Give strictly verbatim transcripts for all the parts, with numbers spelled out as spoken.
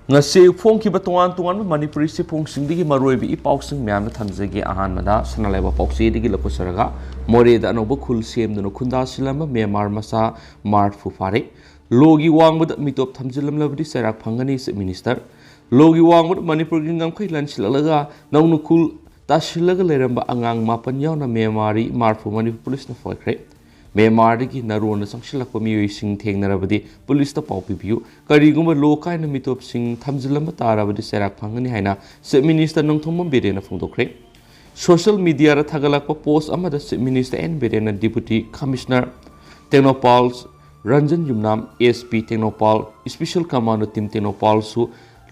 ꯉꯁꯤ ꯐꯣꯡꯈꯤꯕ ꯇꯣꯉꯥꯟ ꯇꯣꯉꯥꯟꯕ ꯃꯅꯤꯄꯨꯔꯤ ꯆꯦꯐꯣꯡꯁꯤꯡꯗꯒꯤ ꯃꯔꯨꯑꯣꯏꯕ ꯏ ꯄꯥꯎꯁꯤꯡ ꯃꯌꯥꯝꯗ ꯊꯝꯖꯒꯦ꯫ ꯑꯍꯥꯟꯕꯗ ꯁꯅꯥ ꯂꯩꯕꯥꯛ ꯄꯥꯎꯆꯦꯗꯒꯤ ꯂꯧꯈꯠꯆꯔꯒ, ꯃꯣꯔꯦꯗ ꯑꯅꯧꯕ ꯈꯨꯜ ꯁꯦꯝꯗꯨꯅ ꯈꯨꯟꯗꯥ ꯁꯤꯜꯂꯝꯕ ꯃ꯭ꯌꯥꯟꯃꯥꯔ ꯃꯆꯥ ꯃꯔꯐꯨ ꯐꯥꯔꯦ꯫ ꯂꯣꯒꯤ ꯋꯥꯡꯃꯗ ꯃꯤꯇꯣꯞ ꯊꯝꯖꯤꯜꯂꯝꯂꯕꯗꯤ ꯆꯩꯔꯥꯛ ꯐꯪꯒꯅꯤ, ꯆꯤꯐ ꯃꯤꯅꯤꯁꯇꯔ꯫ ꯂꯣꯒꯤ ꯋꯥꯡꯃꯗ ꯃꯅꯤꯄꯨꯔꯒꯤ ꯉꯝꯈꯩ ꯂꯟꯁꯤꯜꯂꯛꯂꯒ ꯅꯧꯅ ꯈꯨꯜ ꯇꯥꯁꯤꯜꯂꯒ ꯂꯩꯔꯝꯕ ꯑꯉꯥꯡ ꯃꯥꯄꯟ ꯌꯥꯎꯅ ꯃ꯭ꯌꯥꯟꯃꯥꯔꯤ ꯃꯔꯐꯨ ꯃꯅꯤꯄꯨꯔ ꯄꯨꯂꯤꯁꯅ ꯐꯥꯈ꯭ꯔꯦ꯫ ꯃ꯭ꯌꯥꯟꯃꯥꯔꯗꯒꯤ ꯅꯥꯔꯣꯟꯅ ꯆꯪꯁꯤꯜꯂꯛꯄ ꯃꯤꯑꯣꯏꯁꯤꯡ ꯊꯦꯡꯅꯔꯕꯗꯤ ꯄꯨꯂꯤꯁꯇ ꯄꯥꯎ ꯄꯤꯕꯤꯌꯨ꯫ ꯀꯔꯤꯒꯨꯝꯕ ꯂꯣ ꯀꯥꯏꯅ ꯃꯤꯇꯣꯞꯁꯤꯡ ꯊꯝꯖꯤꯜꯂꯝꯕ ꯇꯥꯔꯕꯗꯤ ꯆꯩꯔꯥꯛ ꯐꯪꯒꯅꯤ ꯍꯥꯏꯅ ꯆꯤꯐ ꯃꯤꯅꯤꯁꯇꯔ ꯅꯣꯡꯊꯣꯝꯕꯝ ꯕꯤꯔꯦꯟꯅ ꯐꯣꯡꯗꯣꯛꯈ꯭ꯔꯦ꯫ ꯁꯣꯁꯤꯌꯦꯜ ꯃꯤꯗꯤꯌꯥꯗ ꯊꯥꯒꯠꯂꯛꯄ ꯄꯣꯁ ꯑꯃꯗ ꯆꯤꯐ ꯃꯤꯅꯤꯁꯇꯔ ꯑꯦꯟ ꯕꯤꯔꯦꯟꯅ deputy commissioner Tengnoupal Ranjan Yumnam, S P Tengnoupal, special commando team ꯇꯦꯡꯅꯧꯄꯥꯜꯁꯨ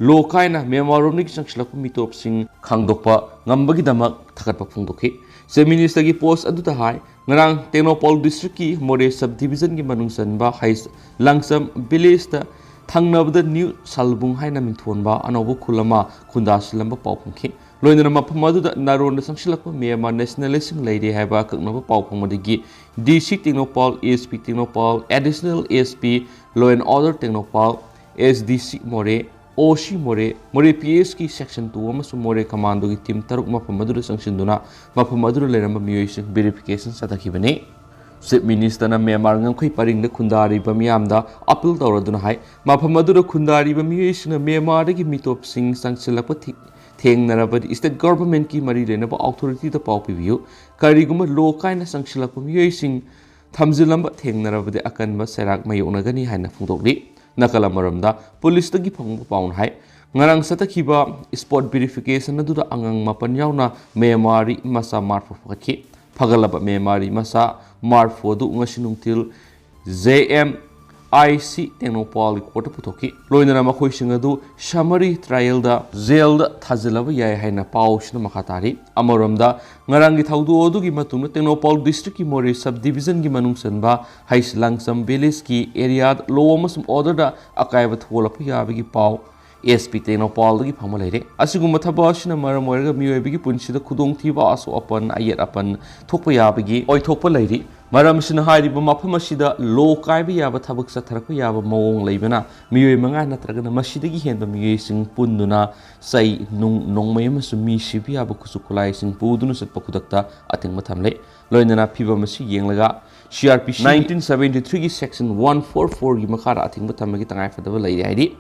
ꯂꯣ ꯀꯥꯏꯅ ꯃ꯭ꯌꯥꯟꯃꯥꯔꯔꯣꯝꯗꯒꯤ ꯆꯪꯁꯤꯜꯂꯛꯄ ꯃꯤꯇꯣꯞꯁꯤꯡ ꯈꯪꯗꯣꯛꯄ ꯉꯝꯕꯒꯤꯗꯃꯛ ꯊꯥꯒꯠꯄ ꯐꯣꯡꯗꯣꯛꯈꯤ꯫ ꯆꯤꯐ ꯃꯤꯅꯤꯁꯇꯔꯒꯤ ꯄꯣꯁ ꯑꯗꯨꯗ ꯍꯥꯏ, ꯉꯔꯥꯡ ꯇꯦꯡꯅꯧꯄꯥꯜ ꯗꯤꯁꯇ꯭ꯔꯤꯛꯀꯤ ꯃꯣꯔꯦ ꯁꯕ ꯗꯤꯕꯤꯖꯟꯒꯤ ꯃꯅꯨꯡ ꯆꯟꯕ ꯍꯩꯁ ꯂꯥꯡꯁꯝ ꯚꯤꯂꯦꯖꯇ ꯊꯪꯅꯕꯗ ꯅ꯭ꯌꯨ ꯁꯥꯜꯕꯨꯡ ꯍꯥꯏꯅ ꯃꯤꯡꯊꯣꯟꯕ ꯑꯅꯧꯕ ꯈꯨꯜ ꯑꯃ ꯈꯨꯟꯗꯥꯁꯤꯜꯂꯝꯕ ꯄꯥꯎ ꯐꯪꯈꯤ꯫ ꯂꯣꯏꯅꯅ ꯃꯐꯝ ꯑꯗꯨꯗ ꯅꯥꯔꯣꯟꯗ ꯆꯪꯁꯤꯜꯂꯛꯄ ꯃ꯭ꯌꯥꯟꯃꯥꯔ ꯅꯦꯁꯅꯦꯂꯤꯁꯁꯤꯡ ꯂꯩꯔꯦ ꯍꯥꯏꯕ ꯑꯀꯛꯅꯕ ꯄꯥꯎ ꯐꯪꯕꯗꯒꯤ ꯗꯤ ꯁꯤ ꯇꯦꯡꯅꯧꯄꯥꯜ, ꯑꯦꯁ ꯄꯤ ꯇꯦꯡꯅꯧꯄꯥꯜ, additional S P, law and order ꯇꯦꯡꯅꯧꯄꯥꯜ, ꯑꯦꯁ ꯗꯤ ꯁꯤ ꯃꯣꯔꯦ, ꯑꯣ ꯁꯤ ꯃꯣꯔꯦ, ꯃꯣꯔꯦ ꯄꯤ ꯑꯦꯁꯀꯤ ꯁꯦꯛꯁꯟ ꯇꯨ ꯑꯃꯁꯨꯡ ꯃꯣꯔꯦ ꯀꯃꯥꯟꯗꯣꯒꯤ ꯇꯤꯝ ꯇꯔꯨꯛ ꯃꯐꯝ ꯑꯗꯨꯗ ꯆꯪꯁꯤꯟꯗꯨꯅ ꯃꯐꯝ ꯑꯗꯨꯗ ꯂꯩꯔꯝꯕ ꯃꯤꯑꯣꯏꯁꯤꯡ ꯚꯦꯔꯤꯐꯤꯀꯦꯁꯟ ꯆꯠꯊꯈꯤꯕꯅꯤ꯫ ꯆꯤꯐ ꯃꯤꯅꯤꯁꯇꯔꯅ ꯃ꯭ꯌꯥꯟꯃꯥꯔ ꯉꯝꯈꯩ ꯄꯔꯤꯡꯗ ꯈꯨꯟꯗꯥꯔꯤꯕ ꯃꯤꯌꯥꯝꯗ ꯑꯄꯤꯜ ꯇꯧꯔꯗꯨꯅ ꯍꯥꯏ, ꯃꯐꯝ ꯑꯗꯨꯗ ꯈꯨꯟꯗꯥꯔꯤꯕ ꯃꯤꯑꯣꯏꯁꯤꯡꯅ ꯃ꯭ꯌꯥꯟꯃꯥꯔꯗꯒꯤ ꯃꯤꯇꯣꯞꯁꯤꯡ ꯆꯪꯁꯤꯜꯂꯛꯄ ꯊꯤ-, ꯊꯦꯡꯅꯔꯕꯗꯤ ꯁ꯭ꯇꯦꯠ ꯒꯚꯔꯟꯃꯦꯟꯠꯀꯤ ꯃꯔꯤ ꯂꯩꯅꯕ ꯑꯣꯊꯣꯔꯤꯇꯤꯗ ꯄꯥꯎ ꯄꯤꯕꯤꯌꯨ꯫ ꯀꯔꯤꯒꯨꯝꯕ ꯂꯣ ꯀꯥꯏꯅ ꯆꯪꯁꯤꯜꯂꯛꯄ ꯃꯤꯑꯣꯏꯁꯤꯡ ꯊꯝꯖꯤꯜꯂꯝꯕ ꯊꯦꯡꯅꯔꯕꯗꯤ ꯑꯀꯟꯕ ꯆꯩꯔꯥꯛ ꯃꯥꯌꯣꯛꯅꯒꯅꯤ ꯍꯥꯏꯅ ꯐꯣꯡꯗꯣꯛꯂꯤ꯫ ꯅꯥꯀꯜ ꯑꯃꯔꯣꯝꯗ, ꯄꯨꯂꯤꯁꯇꯒꯤ ꯐꯪꯕ ꯄꯥꯎꯅ ꯍꯥꯏ, ꯉꯔꯥꯡ ꯆꯠꯊꯈꯤꯕ ꯁ꯭ꯄꯣꯠ ꯚꯦꯔꯤꯐꯤꯀꯦꯁꯟ ꯑꯗꯨꯗ ꯑꯉꯥꯡ ꯃꯥꯄꯟ ꯌꯥꯎꯅ ꯃ꯭ꯌꯥꯟꯃꯥꯔꯤ ꯃꯆꯥ ꯃꯔꯐꯨ ꯐꯥꯒꯠꯈꯤ꯫ ꯐꯒꯠꯂꯕ ꯃ꯭ꯌꯥꯟꯃꯥꯔꯤ ꯃꯆꯥ ꯃꯔꯐꯨ ꯑꯗꯨ ꯉꯁꯤ ꯅꯨꯡꯊꯤꯜ ꯖꯦ ꯑꯦꯝ ꯑꯥꯏ ꯁꯤ ꯇꯦꯡꯅꯧꯄꯥꯜꯒꯤ ꯀꯣꯔꯠꯇ ꯄꯨꯊꯣꯛꯈꯤ꯫ ꯂꯣꯏꯅꯅ ꯃꯈꯣꯏꯁꯤꯡ ꯑꯗꯨ ꯁꯃꯔꯤ ꯇ꯭ꯔꯥꯌꯦꯜꯗ ꯖꯦꯜꯗ ꯊꯥꯖꯤꯜꯂꯕ ꯌꯥꯏ ꯍꯥꯏꯅ ꯄꯥꯎꯁꯤꯅ ꯃꯈꯥ ꯇꯥꯔꯤ꯫ ꯑꯃꯔꯣꯝꯗ, ꯉꯔꯥꯡꯒꯤ ꯊꯧꯗꯣꯛ ꯑꯗꯨꯒꯤ ꯃꯇꯨꯡꯗ ꯇꯦꯡꯅꯧꯄꯥꯜ ꯗꯤꯁꯇ꯭ꯔꯤꯛꯀꯤ ꯃꯣꯔꯦ ꯁꯕ ꯗꯤꯕꯤꯖꯟꯒꯤ ꯃꯅꯨꯡ ꯆꯟꯕ ꯍꯩꯁ ꯂꯥꯡꯁꯝ ꯚꯤꯂꯦꯖꯀꯤ ꯑꯦꯔꯤꯌꯥꯗ ꯂꯣ ꯑꯃꯁꯨꯡ ꯑꯣꯔꯗꯔꯗ ꯑꯀꯥꯏꯕ ꯊꯣꯛꯂꯛꯄ ꯌꯥꯕꯒꯤ ꯄꯥꯎ ꯑꯦꯁ ꯄꯤ ꯇꯦꯡꯅꯧꯄꯥꯜꯗꯒꯤ ꯐꯪꯕ ꯂꯩꯔꯦ꯫ ꯑꯁꯤꯒꯨꯝꯕ ꯊꯕꯛ ꯑꯁꯤꯅ ꯃꯔꯝ ꯑꯣꯏꯔꯒ ꯃꯤꯑꯣꯏꯕꯒꯤ ꯄꯨꯟꯁꯤꯗ ꯈꯨꯗꯣꯡꯊꯤꯕ, ꯑꯁꯣꯛ ꯑꯄꯟ, ꯑꯌꯦꯠ ꯑꯄꯟ ꯊꯣꯛꯄ ꯌꯥꯕꯒꯤ ꯑꯣꯏꯊꯣꯛꯄ ꯂꯩꯔꯤ꯫ ꯃꯔꯝ ꯑꯁꯤꯅ ꯍꯥꯏꯔꯤꯕ ꯃꯐꯝ ꯑꯁꯤꯗ ꯂꯣ ꯀꯥꯏꯕ ꯌꯥꯕ ꯊꯕꯛ ꯆꯠꯊꯔꯛꯄ ꯌꯥꯕ ꯃꯑꯣꯡ ꯂꯩꯕꯅ ꯃꯤꯑꯣꯏ ꯃꯉꯥ ꯅꯠꯇ꯭ꯔꯒꯅ ꯃꯁꯤꯗꯒꯤ ꯍꯦꯟꯕ ꯃꯤꯑꯣꯏꯁꯤꯡ ꯄꯨꯟꯗꯨꯅ ꯆꯩ, ꯅꯨꯡ, ꯅꯣꯡꯃꯩ ꯑꯃꯁꯨꯡ ꯃꯤ ꯁꯤꯕ ꯌꯥꯕ ꯈꯨꯠꯁꯨ ꯈꯨꯠꯂꯥꯏꯁꯤꯡ ꯄꯨꯗꯨꯅ ꯆꯠꯄ ꯈꯨꯗꯛꯇ ꯑꯊꯤꯡꯕ ꯊꯝꯂꯦ꯫ ꯂꯣꯏꯅꯅ ꯐꯤꯕꯝ ꯑꯁꯤ ꯌꯦꯡꯂꯒ C R P C nineteen seventy-three ꯒꯤ section one four four ꯒꯤ ꯃꯈꯥꯗ ꯑꯊꯤꯡꯕ ꯊꯝꯕꯒꯤ ꯇꯉꯥꯏ ꯐꯗꯕ ꯂꯩꯔꯦ ꯍꯥꯏꯔꯤ꯫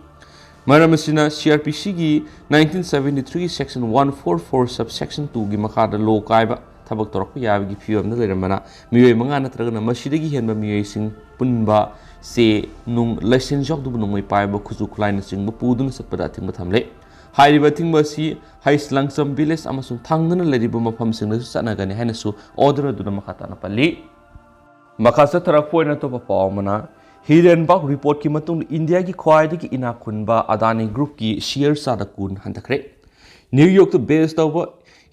ꯃꯔꯝ ꯑꯁꯤꯅ C R P C ꯒꯤ nineteen seventy-three section one four four subsection two ꯒꯤ ꯃꯈꯥꯗ ꯂꯣ ꯀꯥꯏꯕ ꯊꯕꯛ ꯇꯧꯔꯛꯄ ꯌꯥꯕꯒꯤ ꯐꯤꯕꯝꯗ ꯂꯩꯔꯝꯕꯅ ꯃꯤꯑꯣꯏ ꯃꯉꯥ ꯅꯠꯇ꯭ꯔꯒꯅ ꯃꯁꯤꯗꯒꯤ ꯍꯦꯟꯕ ꯃꯤꯑꯣꯏꯁꯤꯡ ꯄꯨꯟꯕ, ꯆꯦ, ꯅꯨꯡ, ꯂꯥꯏꯁꯦꯟꯁ ꯌꯥꯎꯗꯕ ꯅꯣꯡꯃꯩ ꯄꯥꯏꯕ, ꯈꯨꯠꯁꯨ ꯈꯨꯠꯂꯥꯏꯅꯆꯤꯡꯕ ꯄꯨꯗꯨꯅ ꯆꯠꯄꯗ ꯑꯊꯤꯡꯕ ꯊꯝꯂꯦ꯫ ꯍꯥꯏꯔꯤꯕ ꯑꯊꯤꯡꯕ ꯑꯁꯤ ꯍꯩꯁꯂꯪꯆꯝ village ꯑꯃꯁꯨꯡ ꯊꯪꯅꯅ ꯂꯩꯔꯤꯕ ꯃꯐꯝꯁꯤꯡꯗꯁꯨ ꯆꯠꯅꯒꯅꯤ ꯍꯥꯏꯅꯁꯨ order ꯑꯗꯨꯅ ꯃꯈꯥ ꯇꯥꯅ ꯄꯜꯂꯤ꯫ ꯃꯈꯥ ꯆꯠꯊꯔꯛꯄ ꯑꯣꯏꯅ ꯑꯇꯣꯞꯄ ꯄꯥꯎ ꯑꯃꯅ, Hindenburg report ꯀꯤ ꯃꯇꯨꯡꯗ ꯏꯟꯗꯤꯌꯥꯒꯤ ꯈ꯭ꯋꯥꯏꯗꯒꯤ ꯏꯅꯥꯛ ꯈꯨꯟꯕ ꯑꯗꯥꯅꯤ group ꯀꯤ share ꯆꯥꯗ ꯀꯨꯟ ꯍꯟꯊꯈ꯭ꯔꯦ꯫ ꯅ꯭ꯌꯨ ꯌꯣꯔꯛꯇ base ꯇꯧꯕ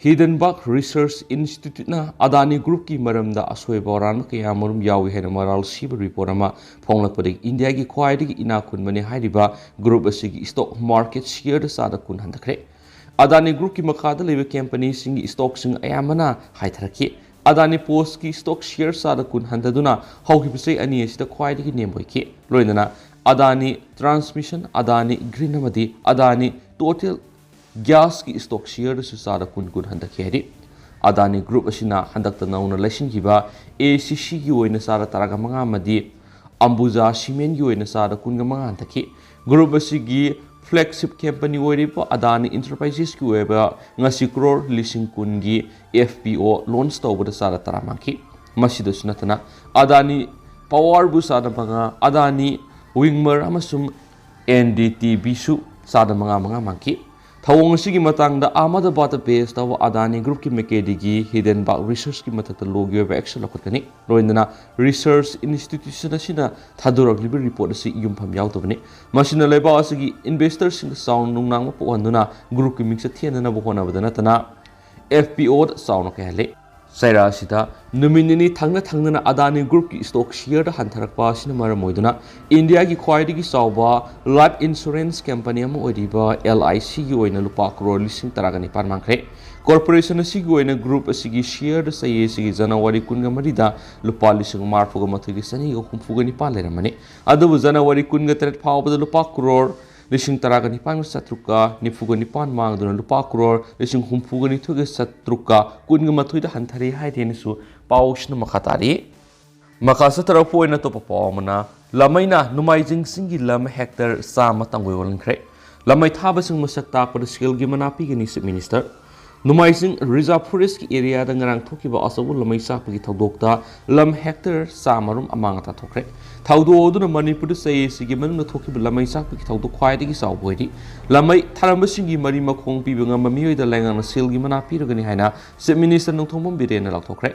Hindenburg Research Institute ꯅ ꯑꯗꯥꯅꯤ group ꯀꯤ ꯃꯔꯝꯗ ꯑꯁꯣꯏꯕ ꯑꯔꯥꯟꯕ ꯀꯌꯥ ꯑꯃꯔꯨꯝ ꯌꯥꯎꯏ ꯍꯥꯏꯅ ꯃꯔꯥꯜ ꯁꯤꯕ report ꯑꯃ ꯐꯣꯡꯂꯛꯄꯗꯒꯤ ꯏꯟꯗꯤꯌꯥꯒꯤ ꯈ꯭ꯋꯥꯏꯗꯒꯤ ꯏꯅꯥꯛ ꯈꯨꯟꯕꯅꯤ ꯍꯥꯏꯔꯤꯕ group ꯑꯁꯤꯒꯤ stock market share ꯗ ꯆꯥꯗ ꯀꯨꯟ ꯍꯟꯊꯈ꯭ꯔꯦ꯫ ꯑꯗꯥꯅꯤ group ꯀꯤ ꯃꯈꯥꯗ ꯂꯩꯕ company ꯁꯤꯡꯒꯤ stock ꯁꯤꯡ ꯑꯌꯥꯝꯕꯅ ꯍꯥꯏꯊꯔꯛꯈꯤ꯫ ꯑꯗꯥꯅꯤ Post ꯀꯤ stock share ꯆꯥꯗ ꯀꯨꯟ ꯍꯟꯊꯗꯨꯅ ꯍꯧꯈꯤꯕ ꯆꯍꯤ ꯑꯅꯤ ꯑꯁꯤꯗ ꯈ꯭ꯋꯥꯏꯗꯒꯤ ꯅꯦꯝꯕ ꯑꯣꯏꯈꯤ꯫ ꯂꯣꯏꯅꯅ ꯑꯗꯥꯅꯤ Transmission, ꯑꯗꯥꯅꯤ Green ꯑꯃꯗꯤ ꯑꯗꯥꯅꯤ Total Gas ꯀꯤ stock share ꯗꯁꯨ ꯆꯥꯗ ꯀꯨꯟ ꯀꯨꯟ ꯍꯟꯊꯈꯤ ꯍꯥꯏꯔꯤ꯫ ꯑꯗꯥꯅꯤ group ꯑꯁꯤꯅ ꯍꯟꯗꯛꯇ ꯅꯧꯅ ꯂꯩꯁꯤꯟꯈꯤꯕ A C C ꯒꯤ ꯑꯣꯏꯅ ꯆꯥꯗ ꯇꯔꯥꯒ ꯃꯉꯥ ꯑꯃꯗꯤ ꯑꯝꯕꯨꯖꯥ Cement ꯒꯤ ꯑꯣꯏꯅ ꯆꯥꯗ ꯀꯨꯟꯒ ꯃꯉꯥ ꯍꯟꯊꯈꯤ꯫ Group ꯑꯁꯤꯒꯤ flagship company ꯑꯣꯏꯔꯤꯕ ꯑꯗꯥꯅꯤ Enterprises ꯀꯤ ꯑꯣꯏꯕ ꯉꯁꯤ crore ꯂꯤꯁꯤꯡ ꯀꯨꯟꯒꯤ F P O launch ꯇꯧꯕꯗ ꯆꯥꯗ ꯇꯔꯥ ꯃꯥꯡꯈꯤ꯫ ꯃꯁꯤꯗꯁꯨ ꯅꯠꯇꯅ ꯑꯗꯥꯅꯤ Power ꯕꯨ ꯆꯥꯗ ꯃꯉꯥ, ꯑꯗꯥꯅꯤ Wilmar ꯑꯃꯁꯨꯡ N D T V ꯁꯨ ꯆꯥꯗ ꯃꯉꯥ ꯃꯉꯥ ꯃꯥꯡꯈꯤ꯫ ꯊꯧꯑꯣꯡ ꯑꯁꯤꯒꯤ ꯃꯇꯥꯡꯗ ꯑꯍꯃꯗꯕꯥꯗꯇ base ꯇꯧꯕ ꯑꯗꯥꯅꯤ group ꯀꯤ ꯃꯥꯏꯀꯩꯗꯒꯤ Hindenburg Research ꯀꯤ ꯃꯊꯛꯇ ꯂꯣꯒꯤ ꯑꯣꯏꯕ action ꯂꯧꯈꯠꯀꯅꯤ꯫ ꯂꯣꯏꯅꯅ research institution ꯑꯁꯤꯅ ꯊꯥꯗꯣꯔꯛꯂꯤꯕ report ꯑꯁꯤ ꯌꯨꯝꯐꯝ ꯌꯥꯎꯗꯕꯅꯤ꯫ ꯃꯁꯤꯅ ꯂꯩꯕꯥꯛ ꯑꯁꯤꯒꯤ investor ꯁꯤꯡꯗ ꯆꯥꯎꯅ ꯅꯨꯡꯅꯥꯡꯕ ꯄꯣꯛꯍꯟꯗꯨꯅ group ꯀꯤ ꯃꯤꯡꯆꯠ ꯊꯤꯍꯟꯅꯕ ꯍꯣꯠꯅꯕꯗ ꯅꯠꯇꯅ F P O ꯗ ꯆꯥꯎꯅ ꯀꯥꯏꯍꯜꯂꯤ꯫ ꯆꯩꯔꯥ ꯑꯁꯤꯗ ꯅꯨꯃꯤꯠ ꯅꯤꯅꯤ ꯊꯪꯅ ꯊꯪꯅꯅ ꯑꯗꯥꯅꯤ ꯒ꯭ꯔꯨꯞꯀꯤ ꯁ꯭ꯇꯣꯛ ꯁꯤꯌꯔꯗ ꯍꯟꯊꯔꯛꯄ ꯑꯁꯤꯅ ꯃꯔꯝ ꯑꯣꯏꯗꯨꯅ ꯏꯟꯗꯤꯌꯥꯒꯤ ꯈ꯭ꯋꯥꯏꯗꯒꯤ ꯆꯥꯎꯕ ꯂꯥꯏꯐ ꯏꯟꯁꯨꯔꯦꯟꯁ ꯀꯝꯄꯅꯤ ꯑꯃ ꯑꯣꯏꯔꯤꯕ ꯑꯦꯜ ꯑꯥꯏ ꯁꯤꯒꯤ ꯑꯣꯏꯅ ꯂꯨꯄꯥ ꯀ꯭ꯔꯣꯔ ꯂꯤꯁꯤꯡ ꯇꯔꯥꯒ ꯅꯤꯄꯥꯟ ꯃꯥꯡꯈ꯭ꯔꯦ꯫ ꯀꯣꯔꯄꯣꯔꯦꯁꯟ ꯑꯁꯤꯒꯤ ꯑꯣꯏꯅ ꯒ꯭ꯔꯨꯞ ꯑꯁꯤꯒꯤ ꯁꯤꯌꯔꯗ ꯆꯍꯤ ꯑꯁꯤꯒꯤ ꯖꯅꯋꯥꯔꯤ ꯀꯨꯟꯒ ꯃꯔꯤꯗ ꯂꯨꯄꯥ ꯂꯤꯁꯤꯡ ꯃꯔꯤꯐꯨꯒ ꯃꯥꯊꯣꯏꯒ ꯆꯅꯤꯒ ꯍꯨꯝꯐꯨꯒ ꯅꯤꯄꯥꯟ ꯂꯩꯔꯝꯕꯅꯤ꯫ ꯑꯗꯨꯕꯨ ꯖꯅꯋꯥꯔꯤ ꯀꯨꯟꯒ ꯇꯔꯦꯠ ꯐꯥꯎꯕꯗ ꯂꯨꯄꯥ ꯀ꯭ꯔꯣꯔ ꯂꯤꯁꯤꯡ ꯇꯔꯥꯒ ꯅꯤꯄꯥꯟꯒ ꯆꯥꯇ꯭ꯔꯨꯛꯀ ꯅꯤꯐꯨꯒ ꯅꯤꯄꯥꯟ ꯃꯥꯡꯗꯨꯅ ꯂꯨꯄꯥ ꯀ꯭ꯔꯣꯔ ꯂꯤꯁꯤꯡ ꯍꯨꯝꯐꯨꯒ ꯅꯤꯊꯣꯏꯒ ꯆꯥꯇ꯭ꯔꯨꯛꯀ ꯀꯨꯟꯒ ꯃꯥꯊꯣꯏꯗ ꯍꯟꯊꯔꯦ ꯍꯥꯏꯗꯦꯅꯁꯨ ꯄꯥꯎꯁꯤꯅ ꯃꯈꯥ ꯇꯥꯔꯤ꯫ ꯃꯈꯥ ꯆꯠꯊꯔꯛꯄ ꯑꯣꯏꯅ ꯑꯇꯣꯞꯄ ꯄꯥꯎ ꯑꯃꯅ, ꯂꯃꯩꯅ ꯅꯣꯡꯃꯥꯏꯖꯤꯡ ꯆꯤꯡꯒꯤ ꯂꯝ ꯍꯦꯛꯇꯔ ꯆꯥꯝꯃ ꯇꯪꯒꯣꯏ ꯑꯣꯜꯍꯟꯈ꯭ꯔꯦ꯫ ꯂꯃꯩ ꯊꯥꯕꯁꯤꯡ ꯃꯁꯛ ꯇꯥꯛꯄꯗ ꯁꯦꯜꯒꯤ ꯃꯅꯥ ꯄꯤꯒꯅꯤ, ꯆꯤꯐ ꯃꯤꯅꯤꯁꯇꯔ꯫ ꯅꯣꯡꯃꯥꯏꯖꯤꯡ ꯔꯤꯖꯥꯔꯚ ꯐꯣꯔꯦꯁ꯭ꯠꯀꯤ ꯑꯦꯔꯤꯌꯥꯗ ꯉꯔꯥꯡ ꯊꯣꯛꯈꯤꯕ ꯑꯆꯧꯕ ꯂꯃꯩ ꯆꯥꯛꯄꯒꯤ ꯊꯧꯗꯣꯛꯇ ꯂꯝ ꯍꯦꯛꯇꯔ ꯆꯥꯝꯃ ꯔꯣꯝ ꯑꯃꯥꯡ ꯑꯇꯥ ꯊꯣꯛꯈ꯭ꯔꯦ꯫ ꯊꯧꯗꯣꯛ ꯑꯗꯨꯅ ꯃꯅꯤꯄꯨꯔꯗ ꯆꯍꯤ ꯑꯁꯤꯒꯤ ꯃꯅꯨꯡꯗ ꯊꯣꯛꯈꯤꯕ ꯂꯃꯩ ꯆꯥꯛꯄꯒꯤ ꯊꯧꯗꯣꯛ ꯈ꯭ꯋꯥꯏꯗꯒꯤ ꯆꯥꯎꯕ ꯑꯣꯏꯔꯤ꯫ ꯂꯃꯩ ꯊꯥꯔꯝꯕꯁꯤꯡꯒꯤ ꯃꯔꯤ ꯃꯈꯣꯡ ꯄꯤꯕ ꯉꯝꯕ ꯃꯤꯑꯣꯏꯗ ꯂꯩꯉꯥꯛꯅ ꯁꯦꯜꯒꯤ ꯃꯅꯥ ꯄꯤꯔꯒꯅꯤ ꯍꯥꯏꯅ ꯆꯤꯐ ꯃꯤꯅꯤꯁꯇꯔ ꯅꯣꯡꯊꯣꯝꯕꯝ ꯕꯤꯔꯦꯟꯅ ꯂꯥꯎꯊꯣꯛꯈ꯭ꯔꯦ꯫